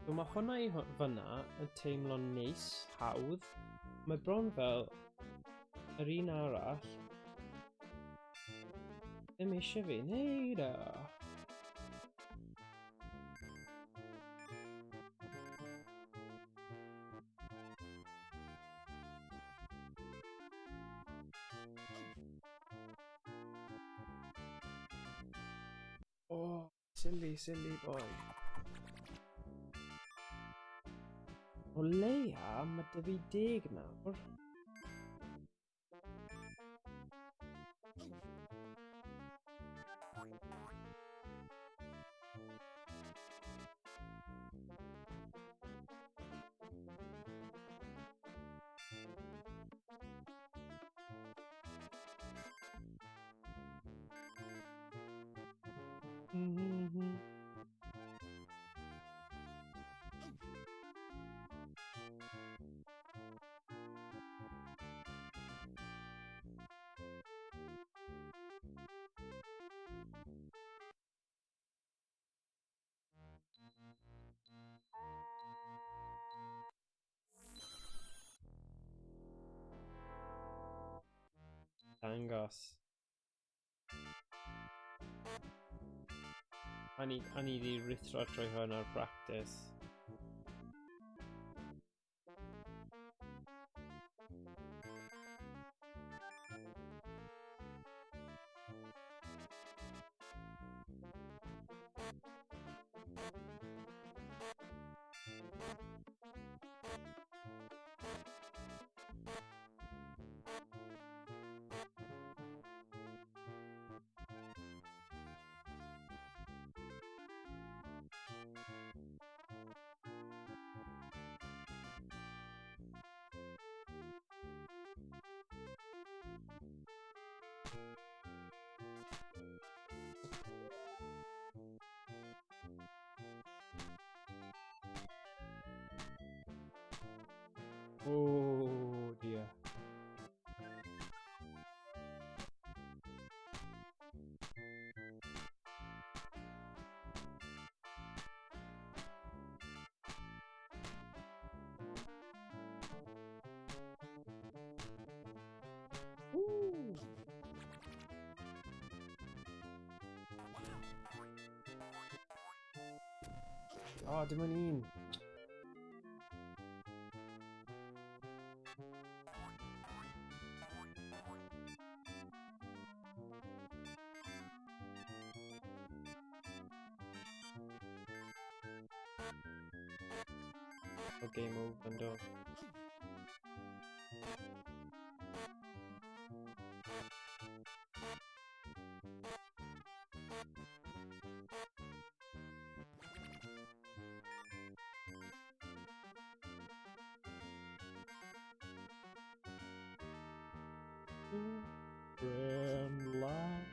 So mae hwnna i fyna yn teimlo'n neis, hawdd. Mae bron fel yr un arall. Ddim eisiau fi wneud o. Oh, silly, silly boy. O leia, mae dy fi deg nawr. Dangos. A ni, a ni di rithro trwy hwn ar practice. Oh dear. Woo! Oh, dim ond un. O game over yn do. Grand Life.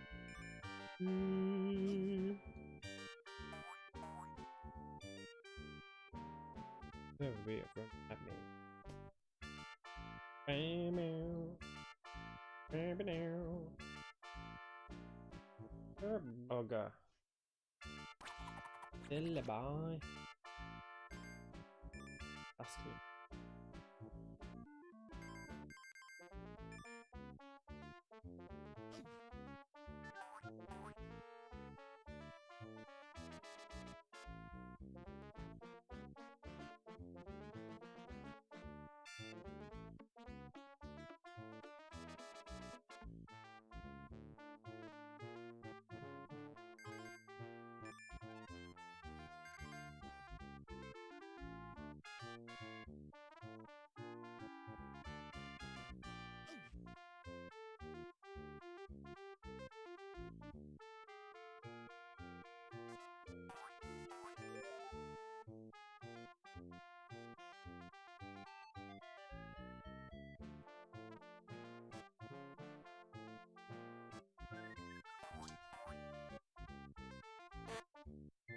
There we go. At me. Bugger. Bye. That's cute.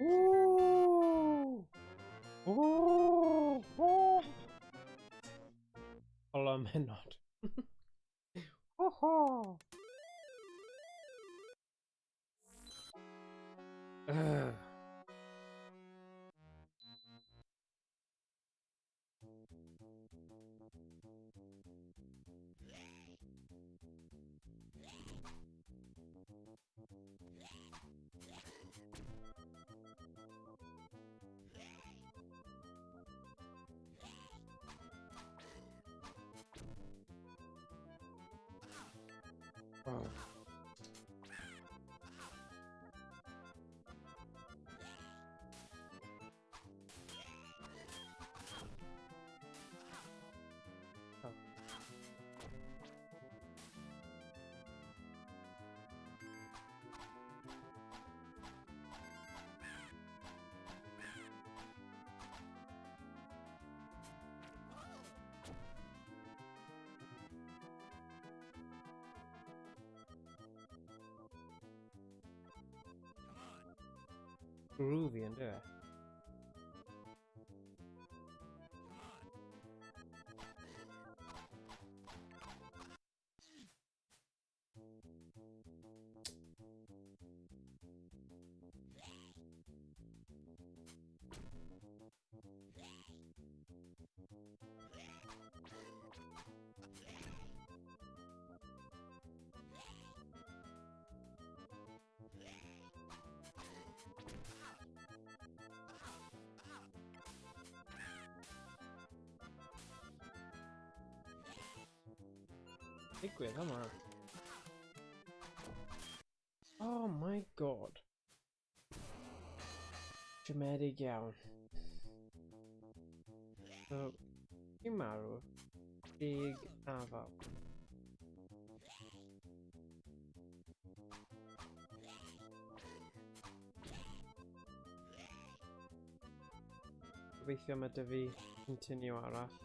Ooh! Ooh! Ooh! Hola menod. Ho ho! Ugh. Oh. Oh. Groovy and do it. Digwydd yma. Oh my god. Siomedig iawn. So, ti'n marw, dig afal. Gobeithio mae dy fi continue arall.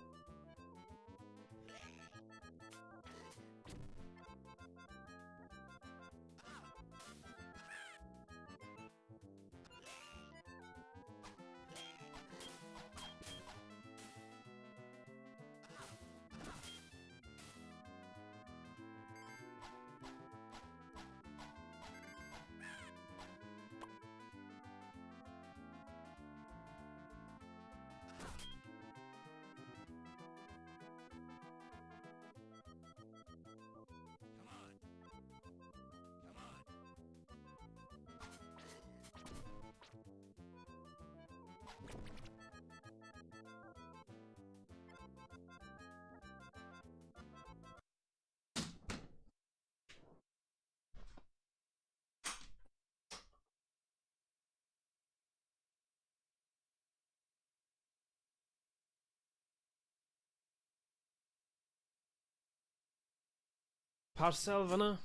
Parcel fyna.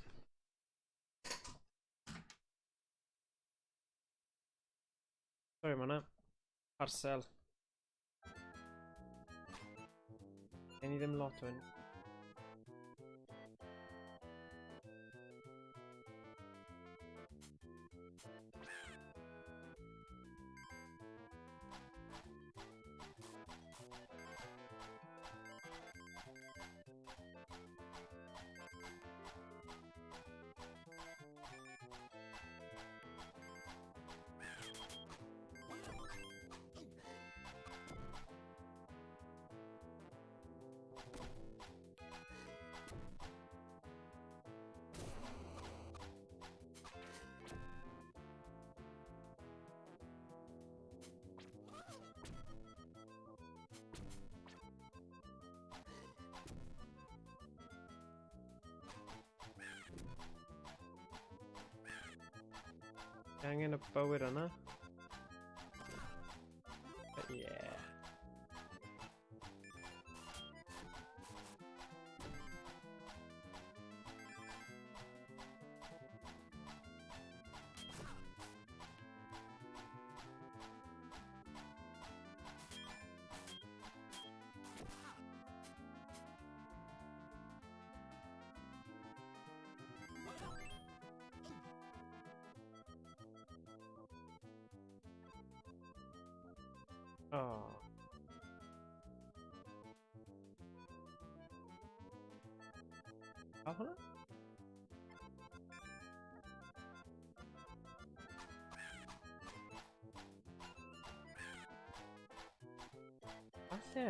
Sorry am hwnna. Parcel. Gen i ddim lot o hyn. Angen y bywyd yna. But yeah. Oh. Cael hwnna? Falle.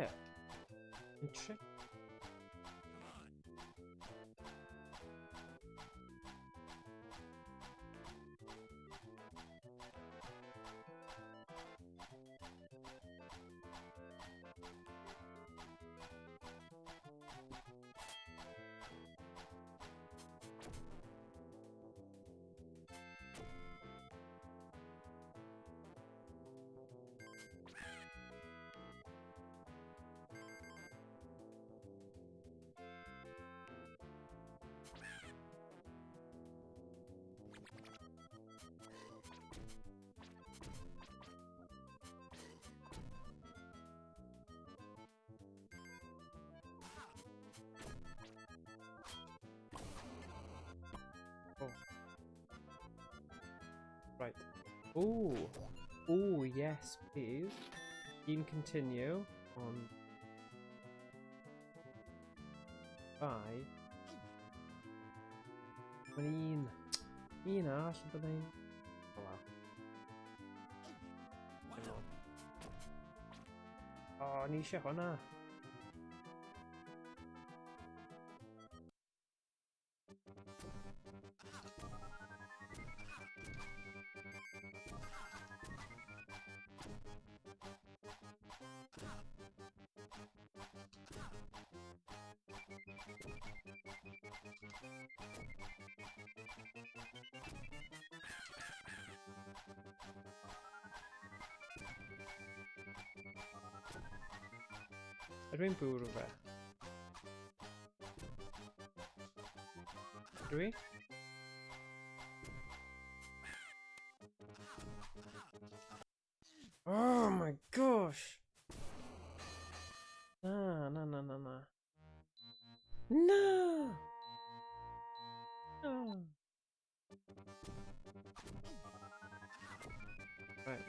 Yn trick. Oh. Right. Ooh. Ooh, yes, please. Un continue on 5. Mae'n un. Un arall yn byddai'n... Oh, wow. Dim ond. O, oh, ni eisiau hwnna. Ydw i'n bwrw fe? Ydw i? Oh my gosh! Na, na, na, na, na. Na! Na! Right.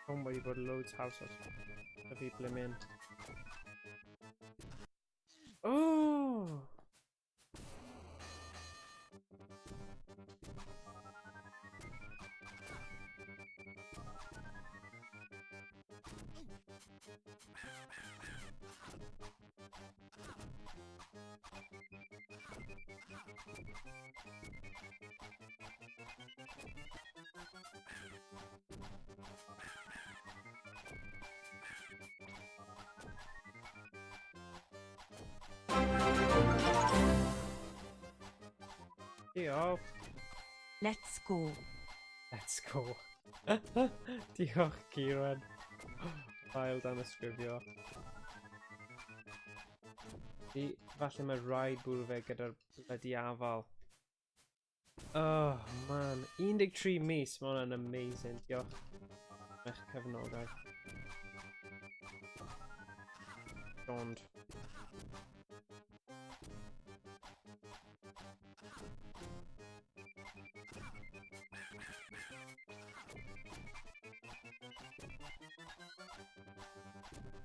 Hwn wedi bod loads haws os y fi ble mynd. Oh! Diolch. Let's go. Let's go. Diolch, Kieran. Ail dan ysgrifio. Fi, falle mae rhaid bwrw fe gyda'r bloody afal. Oh, man. 13 mis, mae hwnna'n amazing. Diolch am eich cefnogaeth. Ond.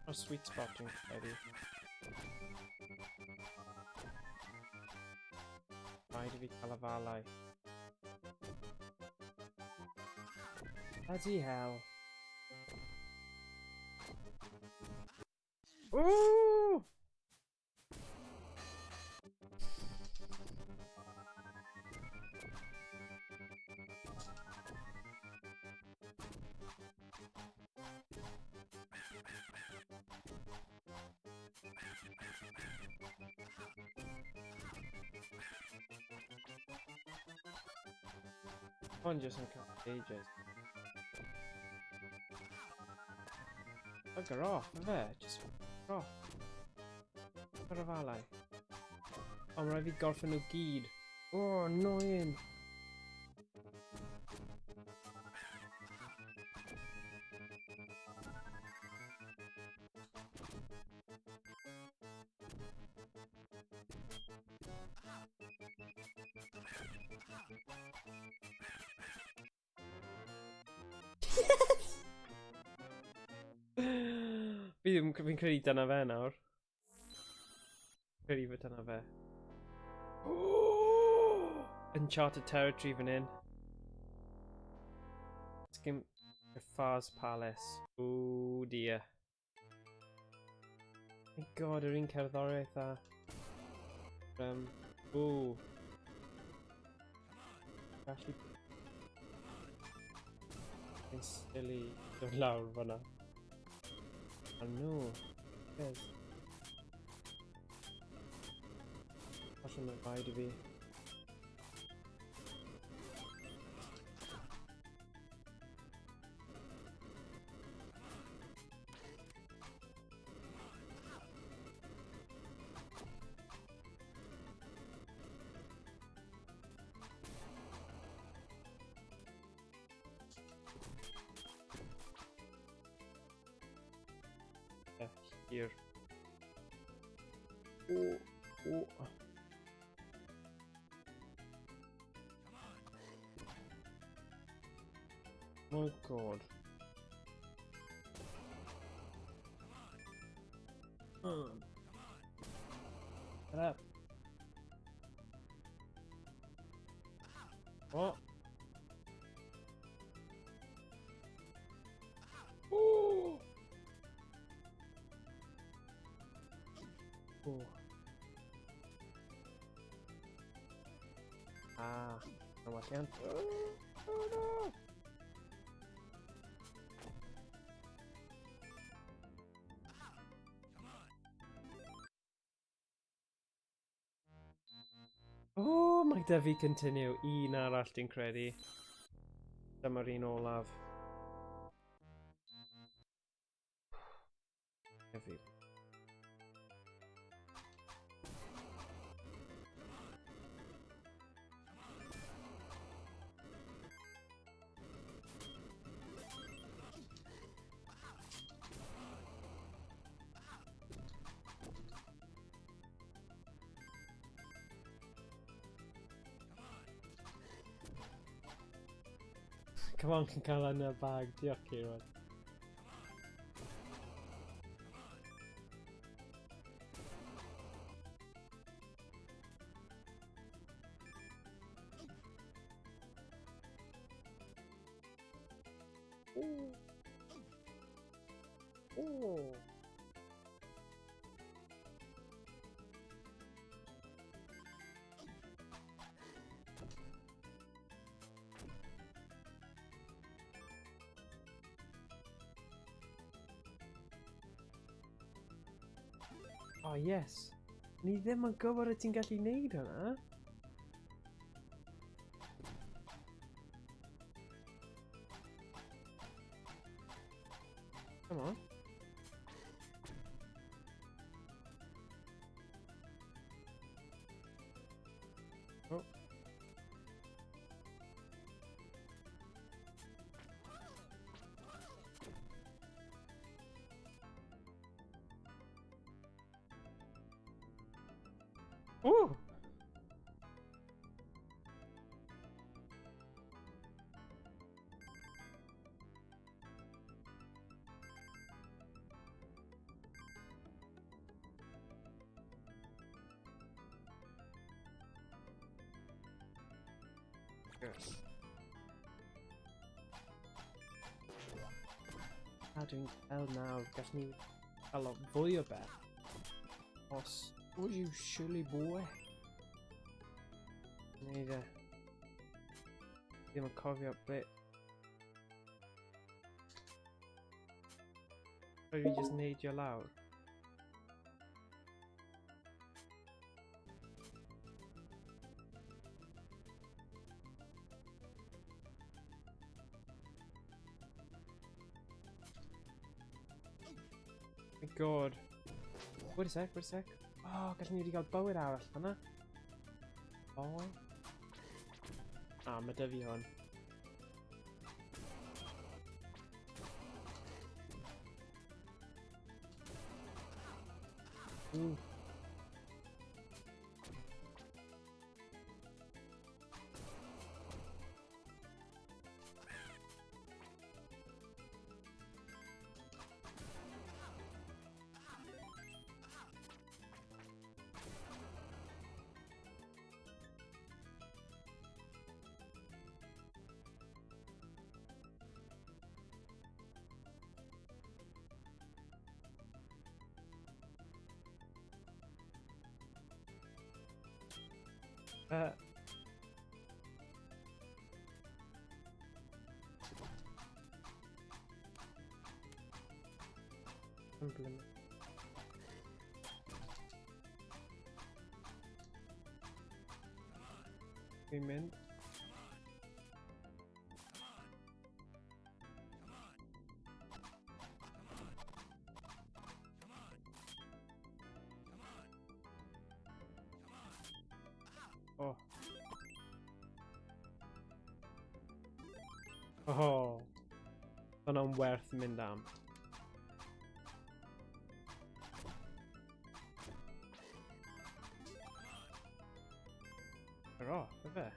O sweet spot dwi'n credu. Rhaid i fi cael afalau. Bloody hell. Ooh! Hwn jyst yn cael ages. Bugger off, fe? Just bugger off. Ar afalau. O, mae rhaid fi gorffen nhw gyd. Oh, annoying. Yes! Fi ddim, fi'n credu dyna fe nawr. Credu fod dyna fe. Uncharted territory fan hyn. Sgim Jafar's Palace. Oh dear. My god, yr un cerddoriaeth a... Ooh. Gallu... Fi'n silly dod lawr fyna. A no. Yes. Falle mae'n rhaid i fi. Here. Oh, oh. My god. Get up. Oh. Oh. Oh. Ah, no allan. Oh, no. Oh, mae da fi continue. Un arall dwi'n credu. Dyma'r un olaf. Fi. Come on, can cael yn y bag. Diolch, Kieran. Ooh. Ooh. Oh, yes. Ni ddim yn gwybod y ti'n gallu neud hwnna. Come on. Oh. Ooh! Yes. A dwi'n cael nawr, gallwn ni cael lot fwy o beth. Os... Oh, you silly boy. Neud e. Ddim yn cofio ble... Rhaid fi just neidio lawr. My god. Wait a sec, wait a sec. Oh, gallwn ni wedi cael bywyd arall fanna. Oh. Ah, mae dy fi hwn. Ooh. Implement. Dwi'n mynd. Oh. Oh. Hwnna'n werth mynd am. Yr off, ife?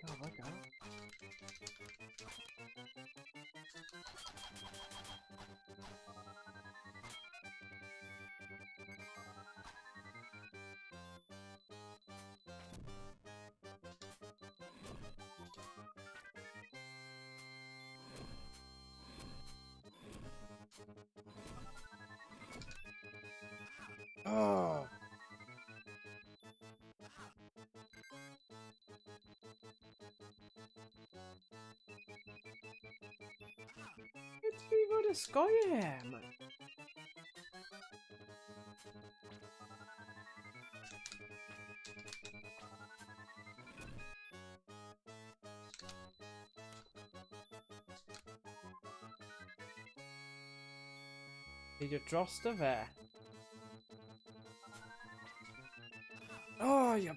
Oh my god. Oh. Beth fi fod ysgoi e, man? Neidio drosto fe. Oh, you...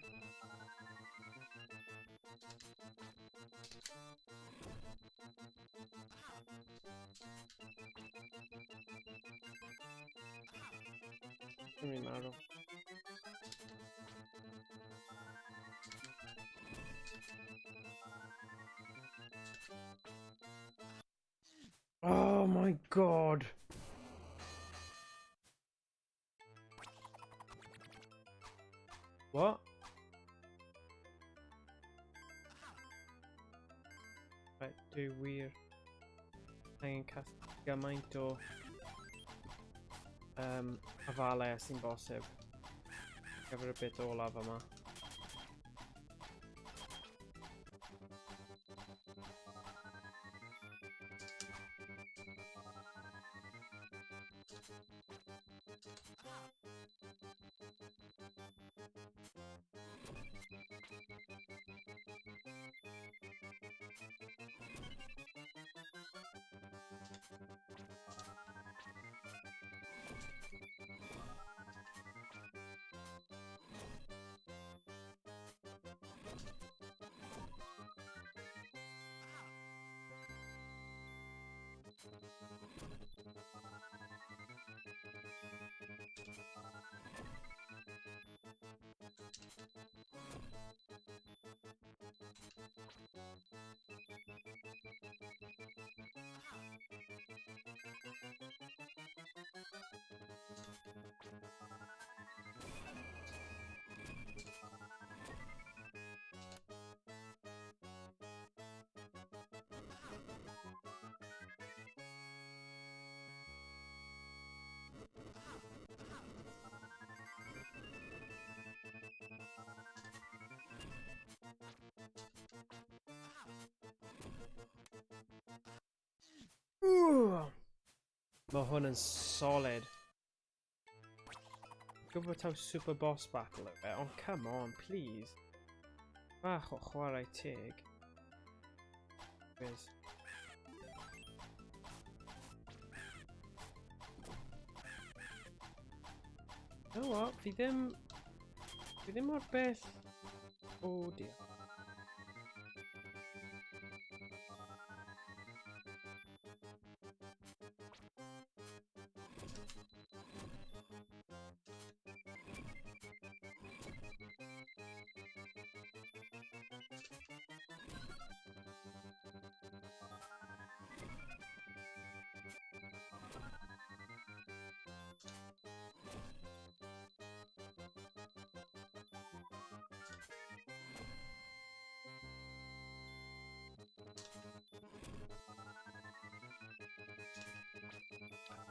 Dwi'n marw. Oh my god! What? Right, dwi wir angen casglu gymaint o afalau sy'n bosib ar gyfer y bit olaf yma. Mae hwn yn solid. Gwybod taw super boss battle yw e, ond come on, please. Bach o chwarae teg. Biz. You know what? Fi ddim mor bell. Oh dear.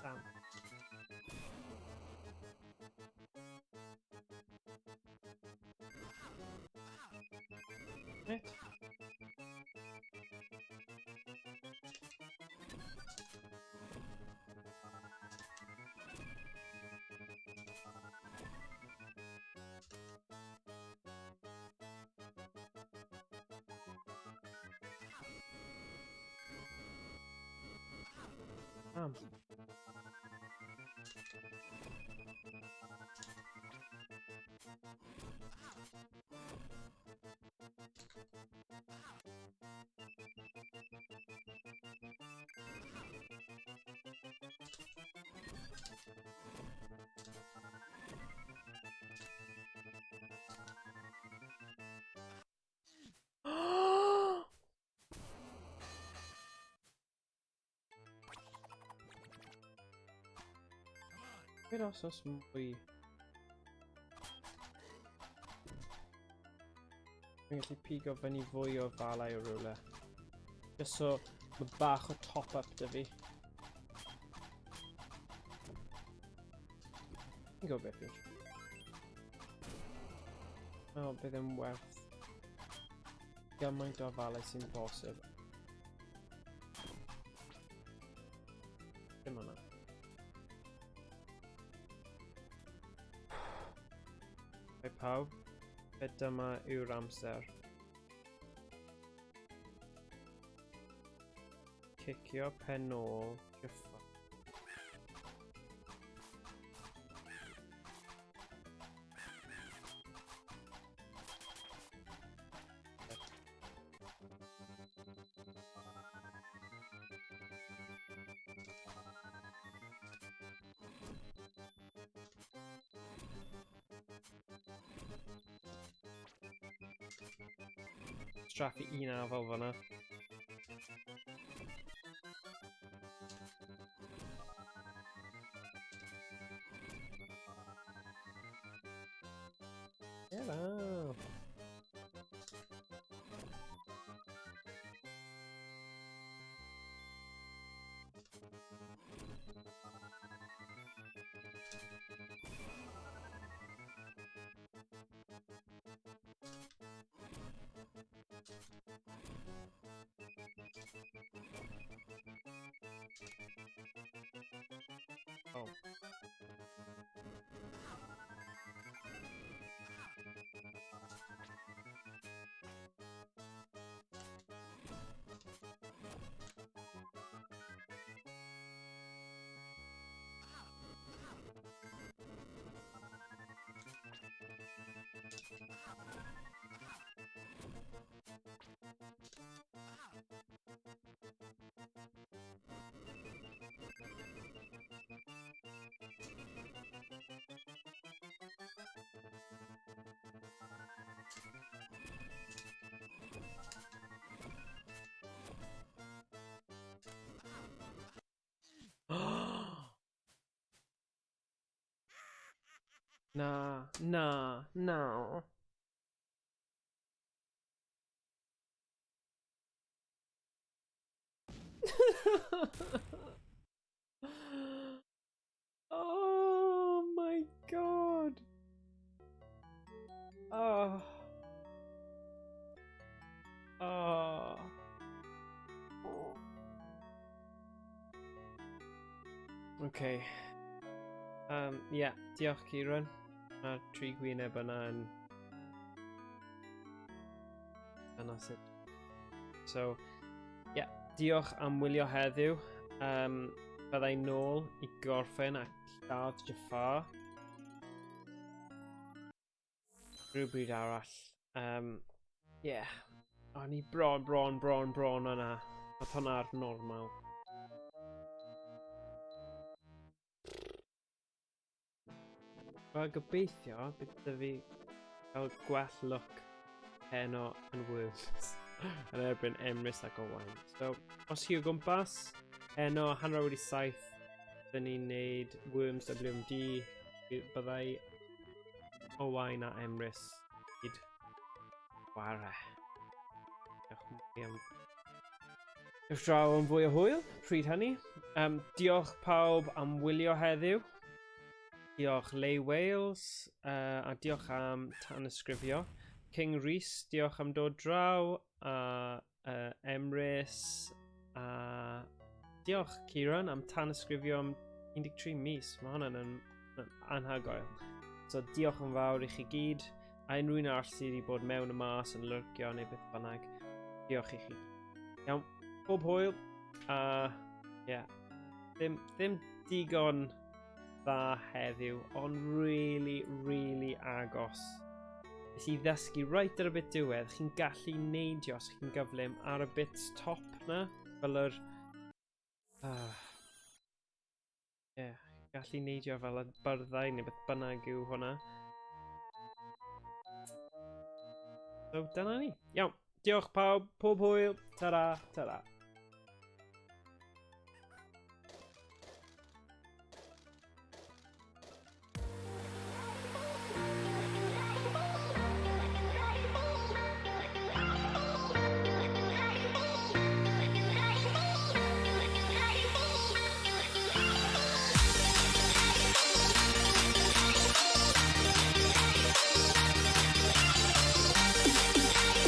Damn. Right. Damn. Beth os oes mwy? Dwi'n gallu pigo fyny fwy o falau o rywle. Just so mae bach o top-up 'da fi. Fi'n gwybod beth fi'n O, bydd yn werth gymaint o afalau sy'n bosib. Dim hwnna. Hei pawb, be dyma yw'r amser. Cicio pen ôl, Jaffa. Straffu un afal fyna. Yeah, man. Na, na, na. Oh my God. Oh. Oh. Okay. Yeah, diolch Kieran. Mae'r tri gwyneb yna yn... Dyna sut. So, yeah, diolch am wylio heddiw. Byddai nôl i gorffen a lladd Jafar. Rhywbryd arall. Yeah. O'n i bron, bron, bron, bron yna. Oedd hwnna ar normal. Wel, gobeithio bydd 'da fi cael gwell lwc heno yn Worms yn erbyn Emrys ac Owain. So, os chi o gwmpas, heno 7:30, dyn ni'n neud Worms WMD, byddai Owain a Emrys gyd chwarae. Diolch mwy am... Diolch draw am fwy o hwyl, pryd hynny. Diolch pawb am wylio heddiw. Diolch Lay Wales, a diolch am tanysgrifio. King Rhys, diolch am dod draw, a Emrys, a diolch Kieran am tanysgrifio am 13 mis. Mae hwnna'n yn anhygoel. So diolch yn fawr i chi gyd, a unrhyw un arall sydd wedi bod mewn y mas yn lurkio neu beth bynnag, diolch i chi. Iawn, pob hwyl, a yeah, ddim digon dda heddiw, ond really, really agos. Nes i ddysgu right ar y bit diwedd, chi'n gallu neidio os chi'n gyflym ar y bit top na, fel yr... Yeah, gallu neidio fel y byrddau neu beth bynnag yw hwnna. So, dyna ni. Iawn, diolch pawb, pob hwyl, ta-ra, ta-ra.